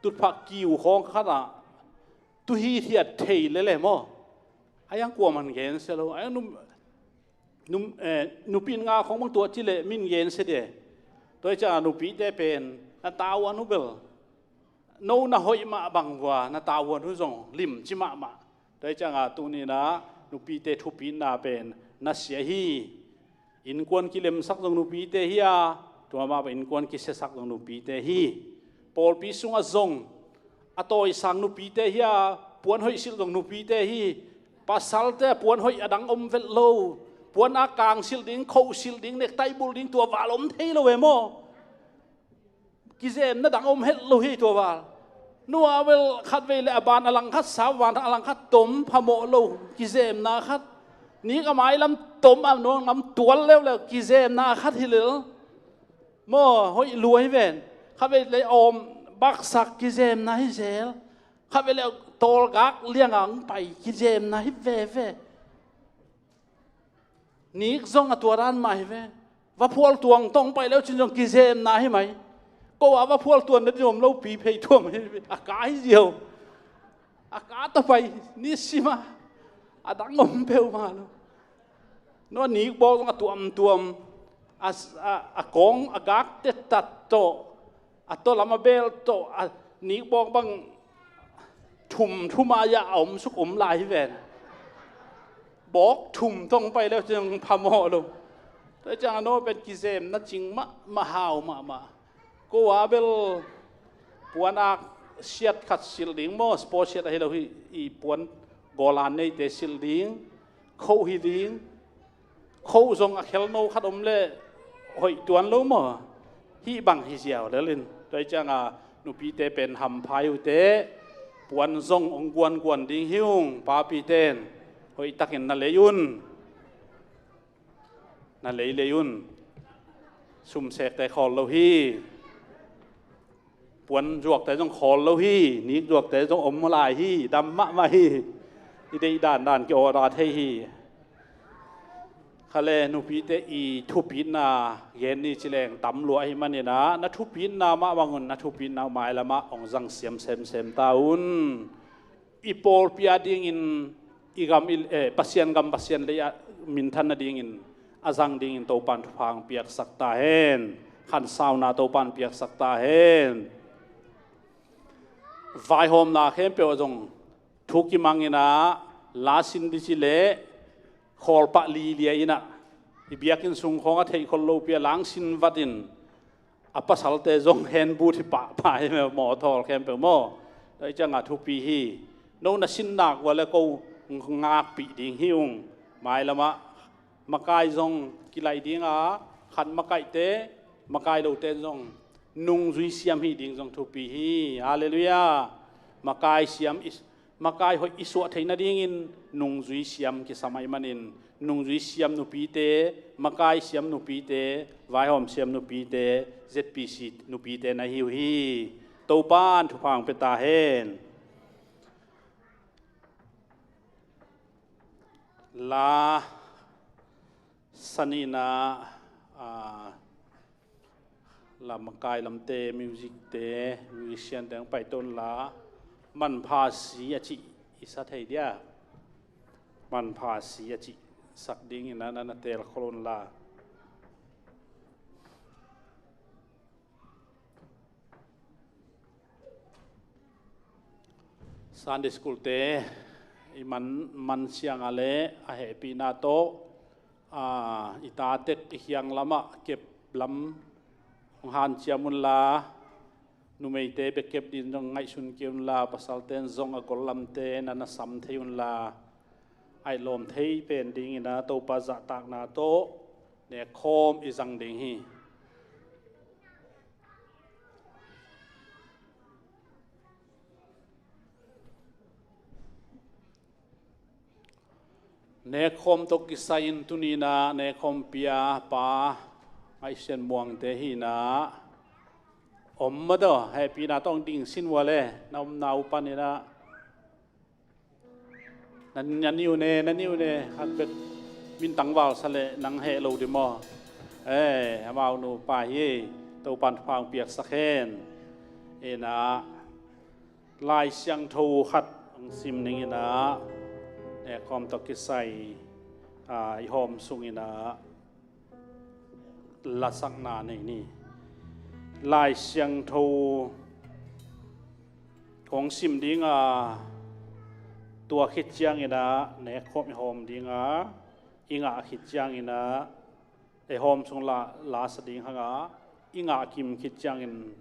tutphah kiu khawng khat ah tuhi thiat thei lele maw. A yang kuaman gen sia lo. A yang num, num, eh, nupi in nga khawng bang tuah ci leh min gen sia de. Tua hi cianga nupite pen na tavuan uh bel, no na hoih mah bang vua na tavuan uh zong limci mahmah. Tua hi cianga tuninah nupite thupina pen na sia hi. Innkuan kilemsak zong nupite hi a, tua mah bang innkuan kisiasak zong nupite hi. Pawlpi sungah zong a tawisang nupite hi a, puan hoih silh zong nupite hi. Pasalte a puan hoih a dang om vet lo. Puan a kang silh ding, khoh silh ding, nektai bulh ding, tua val om thei lo e maw? Kizemna dang om het lo hi tua val. Nua vel khat vei le a ban a langkhat sau, a ban a langkhat tom phamawh lo. Kizemna khat. Nik a mailam tom a nuang lam tual leuleu kizemna khat hi lel. Maw, hoih lua hi ven. Khat vei le awm baksak kizemna hi zel. Khat vei le tawlgak lianga hong pai kizemna hi veve. Nik zong a tua dan mah hi ve. Vaphual tuang tawh hong pai leu cin zong kizemna hi mai. Ko a vaphual tuan na ding om lo pi phei tuam hi ve. A ka hi ziau. A ka ta pai ni sima. A dang om peuhmah lo. Nua nik bawk zong a tuamtuam. A, a, a kawng a gak tettat tawh. A tawlam a bel tawh a nik bawk bang thum thum a ya a om suk om lai hi ven. Bawk thum tawh hong pai leu cin phamawh lo. Tua ciang a no pen kizemna cing mahmah, hau mahmah. Ko a bel puan ak siat khat silh ding maw, sport siat ahi lo hi, i puan golan neite silh ding, khoh hi ding. Khoh zong a khelno khat om le hoih tuan lo maw? Hih bang hi ziau lel in. Tua hi cianga nupite pen hampha hi uh teh. Puan zong hong guanguan ding hi ung, papite in. Hoihtakin na lei un. Na leilei un. Sumsekte khawl lo hi. Puan zuakte zong khawl lo hi, nik zuakte zong om lai hi, dam mahmah hi. I deih dandan ki-order thei hi. Khale nupite i thupitna gen ni ci leng tam lua ahih manin ah, na thupitna mah bangun, na thupitna uh mailamah hong zang siam semsem ta un. I pawlpi a dingin, i gam i, eh, Pasian gam Pasian lei a minthan nadingin, a zang dingin Topan thupha hong piaksak ta hen. Khansauna Topan piaksak ta hen. Vaihawmna khempeuh ah zong thu kimangin ah, la sin ding ci leh, khawlpah lilia in ah, i biakinn sung khawng a theih khol lopi a lang sin vat in, a pasalte zong hen but hi pahpah hi mawtaw khempeuh maw? Tua hi cianga thupi hi. No na sin nak uh a le ko ngakpih ding hi ung. Mailamah makai zong kilaih dinga, khat makaihte, makai lote zong nungzui siam hi ding zong thupi hi. Halleluiah. Makai siam i Makai hoih i suah theih nadingin nungzui siam kisam ahih manin, nungzui siam nupite, makai siam nupite, vaihawm siam nupite, Z P C nupite na hi uh hi. Topan thupha hong pia ta hen. La sanina, ah, la makai lamte, music te, musician te hong paito unla, manpha si a cih i sa thei dia? Manpha si a cih sak dingin ah na, na teel khol unla. Sunday school te i man, man siang a le a hehpihna tawh, a, i tatek i khiang lamah kep lam hong hanciam unla, numeite bek kep din zong ngaihsun kei unla, pasalte in zong a gol lamte na na sam thei unla, a i lawm thei pen dingin ah Topa zahtakna tawh nekkhawm i zang ding hi. Nekkhawm tawh kisai in tuni-in ah nekkhawm pia pa Ngaihsian Muangte hi-in ah, om mah tawh hehpihna tawh ding sin uh a le, na omna uh panin ah, na, na niu ne, na niu ne, khat bek min tangval sa leh nang heh lo ding maw? Eh, amau nupa hi, Topan thupha hong piaksak hen. In ah, Lai Siangtho khat hong sim ning in ah, nekkhawm tawh kisai, ah, i hawm sung in ah, lasakna nei ni. Lai Siangtho kong sim ding a, tua khit ciangin ah nekkhawm i hawm ding a, i ngah khit ciangin ah, ei hawm sung la, la sa ding hang a, i ngah kim khit ciangin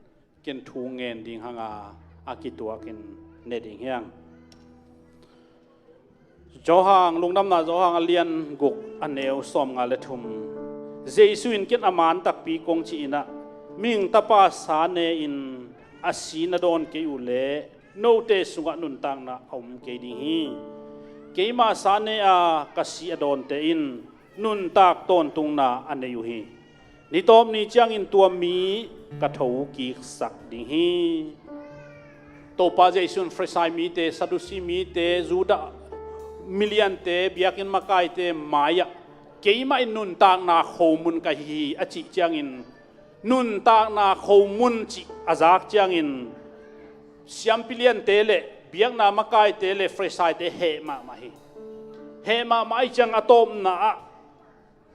ken thu ngen ding hang a, a kituakin ne ding hi hang. Johan, Lungdamna Johan a lian guk a neu sawmnga le thum. Jesu in ken a man takpi kong ci-in ah, Mihing Tapa sa ne-in a si na dawn kei uh leh note sungah nuntakna a om kei ding hi. Keima sa ne-a ka si a dawnte in nuntak tawntungna a nei uh hi. Ni tawp ni ciangin tua mi ka thokiksak ding hi. Topa Jesu in Farisai mite, Sadusi mite, Judah miliante, biakinn makaite mai-ah, keimah in nuntakna khomun ka hi hi a cih ciangin, nuntakna khomun cih a zak ciangin, siampi liante le biakna makaite le Farisaite heh mahmah hi. Heh mahmah ahih ciang a tawpna ah,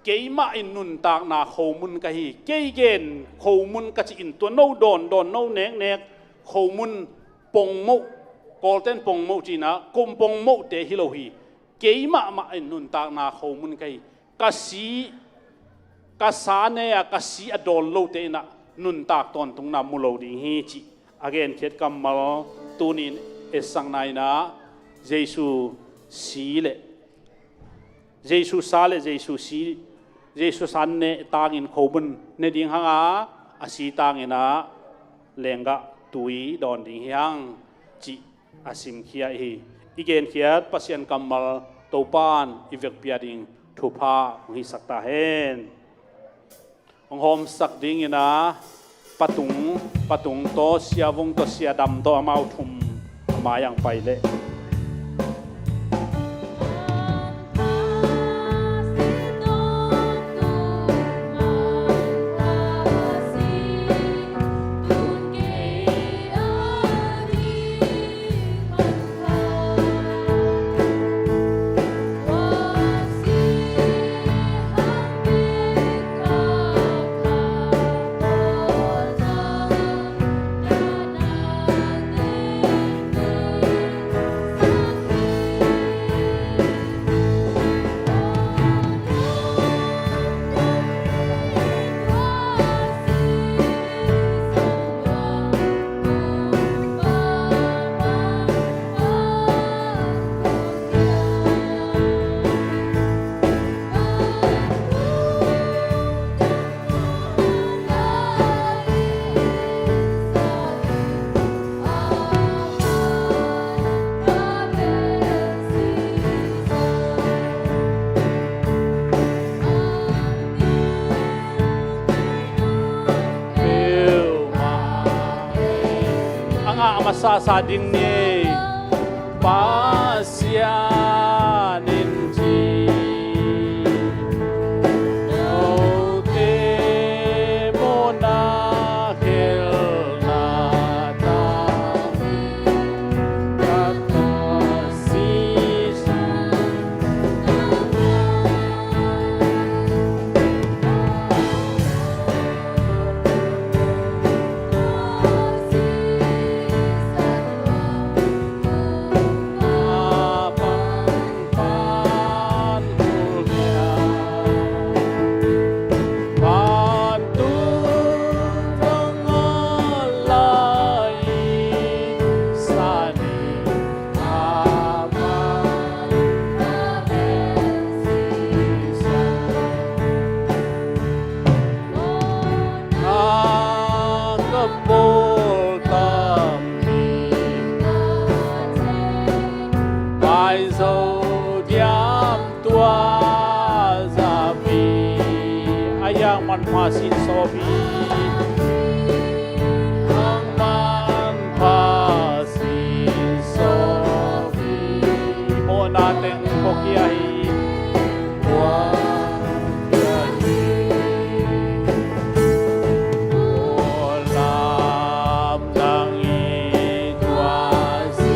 keimah in nuntakna khomun ka hi, kei gen khomun ka cih in tua no dawndawn, no neknek khomun, pongmoh, Kawlten pongmoh cihna, kum pongmohte hi lo hi. Keimah mah in nuntakna khomun ka hi. Ka si, ka sa ne-a ka si a dawn lote in ah nuntak tawntungna mu lo ding hi cih a genkhiat kammal tuni-in etsakna in ah Jesu si le Jesu sa le Jesu si, Jesu sa ne tangin khomun ne ding hang a, a si tangin ah lenggah tui dawn ding hi hang cih a simkhia hi. I genkhiat Pasian kammal Topan i vekpi-a ding thupha hong hisak ta hen. Hong hawmsak dingin ah Patung, Patung tawh, Sia Vung tawh, Sia Dam tawh, amau thum a mai-ah pai leh. A ngah masasa ding ni. Pasian in ci, note mawhna khelna tang, ka Pasian. Tua zapi a yang manpha sin sawpi, ang manpha sin sawpi, mawhna teng pawkia hi. Tua kia hi. Tua lam nang i tua si.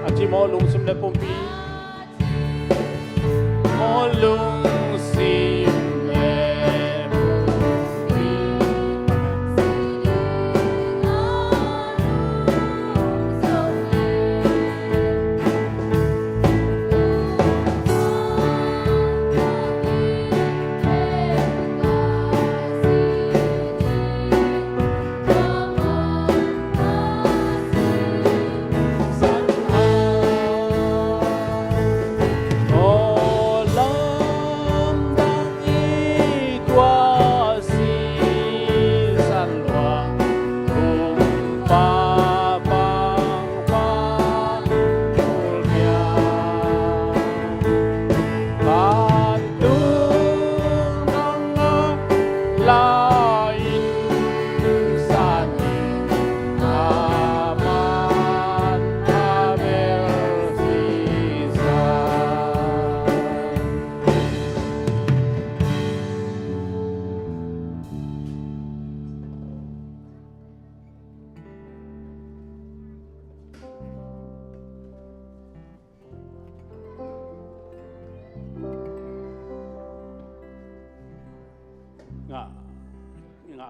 A cimawh lungsim le pumpi.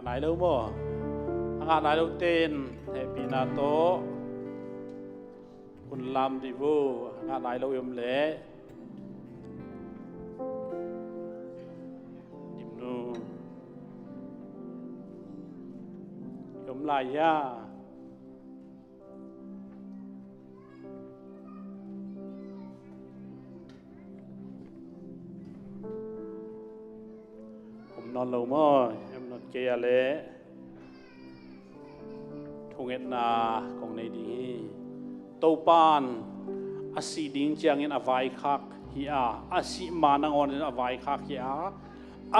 Nai lo maw? A ngah nai lo ten hehpihna tawh hun lam dih vo. A ngah nai lo i om leh dimnu i om lai hia? Om nawn lo maw? Om nawn kei a leh thungetna kong nei ding hi. Topan a sih ding ciangin a vaikhak hi a, a sih ma nangawnin a vaikhak hi a,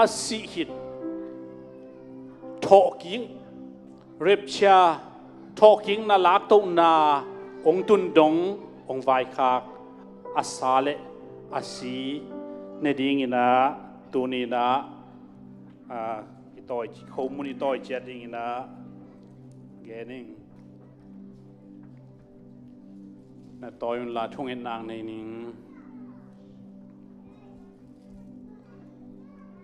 a sih khit thawhkik, rapture, thawhkikna, laktohna hong tun dong hong vaikhak a sa le a si ne dinginah tuninah, ah, i tawi, khomun i tawi ciat dinginah gen ing. Na tawi unla thungetna nei ning.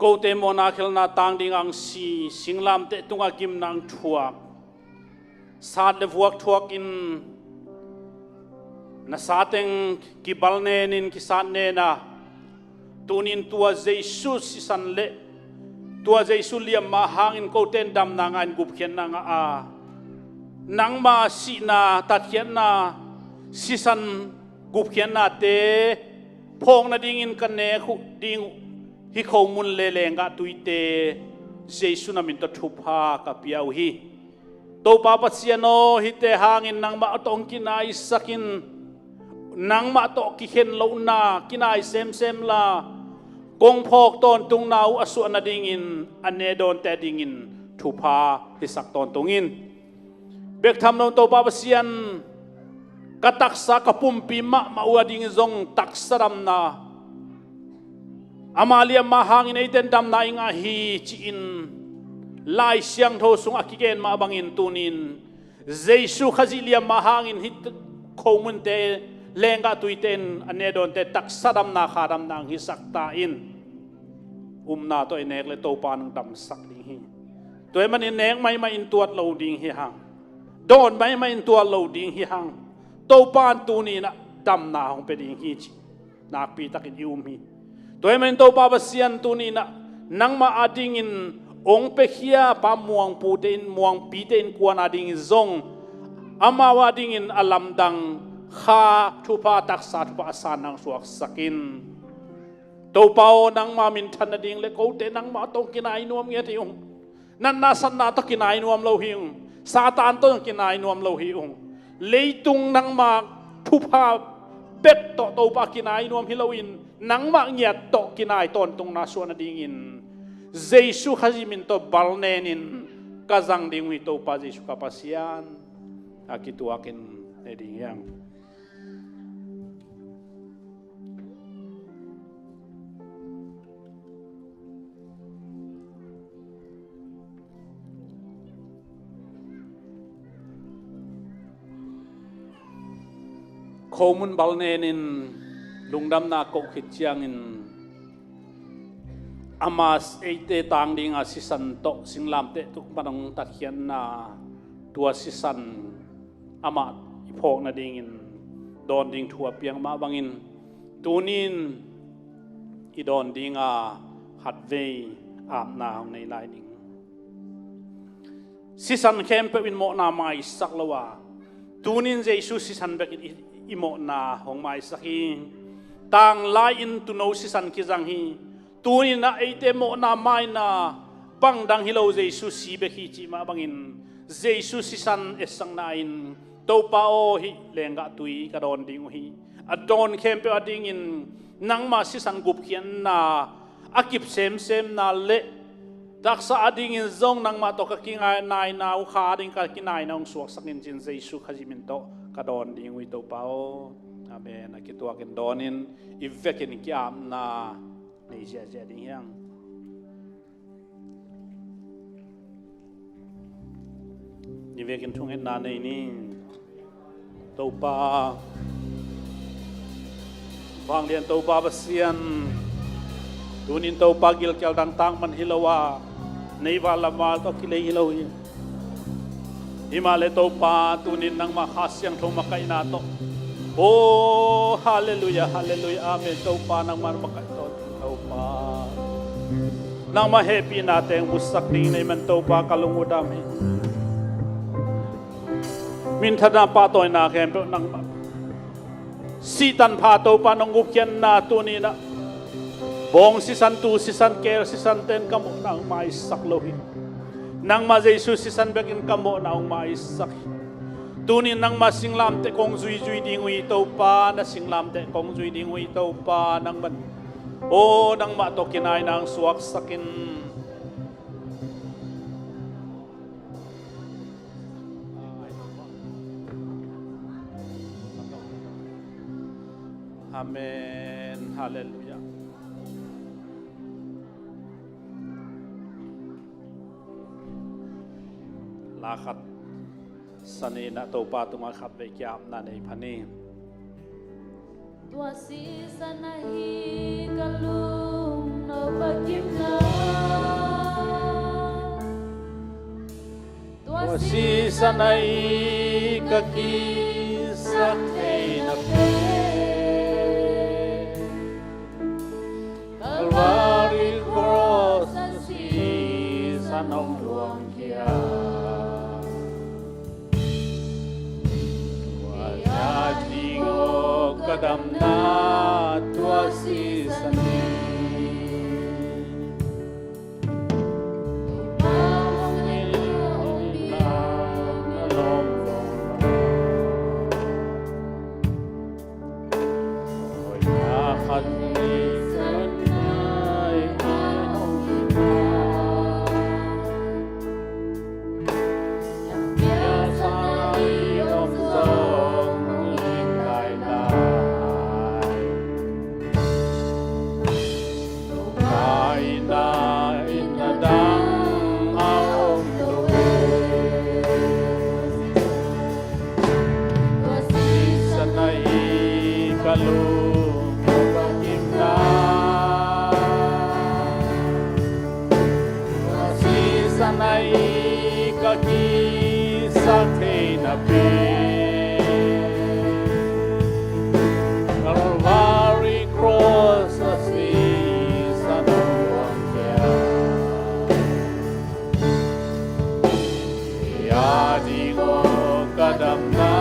Kote mawhna khelhna tang ding ang si, singlamteh tungah gimna ang thuak, sat le vuak thuakin na sateng kibalnenin kisatnena, tunin tua Jesu sisan le tua Jesu liamma hangin kote in damna ngah in gupkhiatna ngah a, nangma sihna, tatkhiatna, sisan gupkhiatnate phawk nadingin ka nek uh ding uh, hih khomun le lenggah tuite Jesu na min tawh thupha ka pia uh hi. Topa Pasian aw, hihte hangin nangmah tawh hong kinaisak in, nangmah tawh kikhen lohna kinai semsem la, kong phawk tawntungna uh a suah nadingin a ne dawnte dingin thupha hisak tawntung in. Bek tham lo Topa Pasian, ka taksa ka pumpi mahmah uh a ding zong taksa damna, ama liamma hangin eiten damna i ngah hi ci-in Lai Siangtho sungah a kigen mah bangin tunin Jesu Khazih liamma hangin hih khomunte lenggah tuite in a ne dawnte taksa damna, kha damna ang hisak ta in. Upna tawh i nek le Topa nang damsak ding hi. Tua ahih manin nek maimah in tuat lo ding hi hang, dawn maimah in tuat lo ding hi hang. Topa in tuninah damna hong pia ding hi ci nakpi takin i um hi. Tua ahih manin Topa Pasian tuninah nangmah adingin hong piakhia pa muangpute in, muangpite in kuan adingin zong amau adingin a lamdang kha thupha, taksa thupha a san nang suaksak in. Topa aw, nangma minthan nading le kote nangmah tawh kinai nuam ngiat hi ung. Natna satna tawh kinai nuam lo hi ung. Satan tawh kinai nuam lo hi ung. Leitung nangma thupha bek tawh Topa kinai nuam hi loin nangmah ngiat tawh kinai tawntungna suah nadingin Jesu Khazih min tawh balnenin ka zang ding uh hi Topa Jesu ka Pasian. A kituakin ne ding hiang. Khomun balnenin lungdamna koh khit ciangin ama eite tang dinga sisan tawh singlamteh tung pan hong tatkhiatna, tua sisan amah i phawk nadingin dawn ding thu a piang mah bangin tunin i dawn dinga khatvei apna hong nei lai ding. Sisan khempeuh in mawhna maisak lo a, tunin Jesu sisan bekin i, i mawhna hong maisak hi. Tanglai-in tuuno sisan kizang hi. Tuninah eite mawhna maina bangdang hi lo, Jesu si bek hi cih mah bangin Jesu sisan etsakna-in Topa aw, hih lenggah tui ka dawn ding uh hi. A dawn khempeuh adingin nangma sisan gupkhiatna a kip semsemna le taksa adingin zong nangmah tawh ka kinaina uh kha ading ka kinaina hong suaksak in cin Jesu Khazih min tawh ka dawn ding uh hi Topa aw. Amen. A kituakin dawnin i vekin ki-apna nei ziahziah ding hiang. Ni vekin thungetna nei ni. Topa, vanglian Topa Pasian, tunin Topa gilkial dangtak man hi lo a, Neival lama tawh kilei hi lo hi. Himahleh Topa, tunin nangmah Kha Siangtho makaihna tawh, oh, halleluiah, halleluiah, amen. Topa, nangmah makaih tawh, Topa, nangmah hehpihna teng musak ding nei man, Topa, ka lung uh dam hi. Minthanna, pahtawina khempeuh nangmah. Sihtanpha, Topa, nong gupkhiatna tuni-in ah, bawng sisan, tuu sisan, keel sisan ten ka mawhna hong maisak lo hi. Nangmah Jesu sisan bekin ka mawhna hong maisak hi. Tuni-in nangmah singlamteh kong zuizui ding uh hi, Topa, na singlamteh kong zui ding uh hi, Topa, nangman, oh, nangmah tawh kinaina hong suaksak in. Amen. Halleluiah. La khat san in ah Topa tungah khatvei kiapna nei pha ni. Tua sisan ahi ka lungnop a kimna. Tua sisan ahi ka kisak theihna pen. Calvary Cross a sisan hong luangkhia. Tua a ding aw ka damna tua sisan hi. Kaina in a dang a om lo e. Tua sisan ahi ka lung a kimna. Tua sisan ahi ka kisak theihna pen. Calvary Cross a sisan hong luangkhia. Tua a ding aw ka damna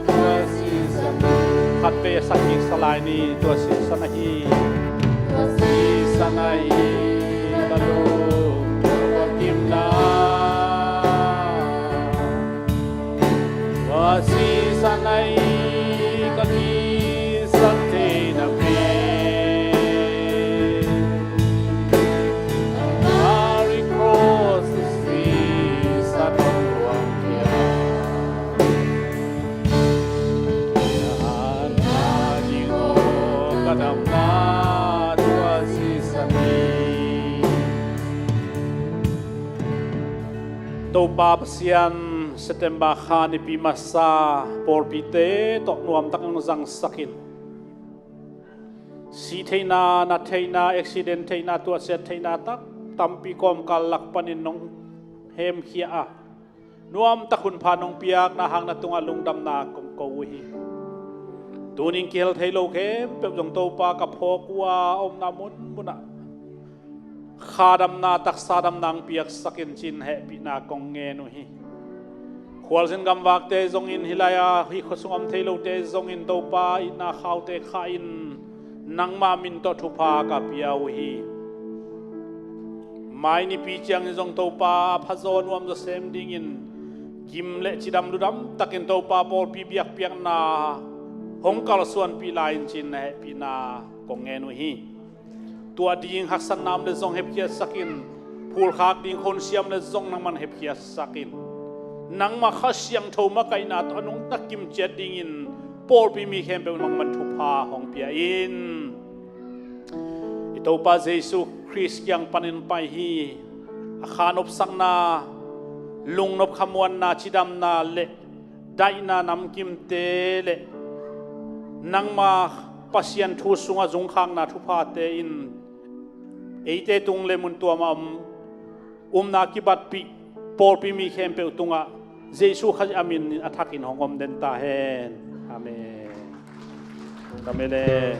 tua sisan hi. Khatvei a sak kik sa lai ni, tua sisan ahi. Tua sisan ahi ka lung a kimna. Tua sisan ahi ka kisak theihna pen. Calvary Cross a sisan hong luangkhia. Tua a ding aw ka damna tua sisan hi. Topa Pasian, September kha nipi masa pawlpite tawh nuamtak hong zangsak in. Sih theihna, nat theihna, accident theihna, tuahsiat theihna tak tampi kawmkal lak panin nong hemkhia a, nuamtak hunpha nong piakna hang na tungah lungdamna kong ko uh hi. Tunin kihel thei lo khempeuh zong Topa ka phawk uh a, omna munmunah kha damna, taksa damna hong piaksak in ci-in hehpihna kong ngen uh hi. Khualzin gamvakte zongin, hih lai-a hih khuasung om thei lote zongin Topa itna khaute khah in nangmah min tawh thupha ka pia uh hi. Mai nipi ciangin zong Topa a phazaw nuamzaw sem dingin gim le cidam ludam takin Topa pawlpi biakpiakna hong kalsuanpih lai-in ci-in na hehpihna kong ngen uh hi. Tuah ding haksatna om le zong hepkhiatsak in, phulkhak ding khonsiam le zong nangman hepkhiatsak in, nangmah Kha Siangtho makaihna tawh a nungta kim ciat dingin pawlpi mi khempeuh nangman thupha hong pia in. I Topa Jesu Khrist kiang panin pai hi. A kha nopsakna, lungnop khamuanna, cidamna le daihna namkimte le nangma Pasian thu sungah zungkhakna thuphate in eite tung le mun tuamah om Upna kibatpih pawlpi mi khempeuh tungah Jesu Khazih a min in a thakin hong om den ta hen. Amen. Kamele.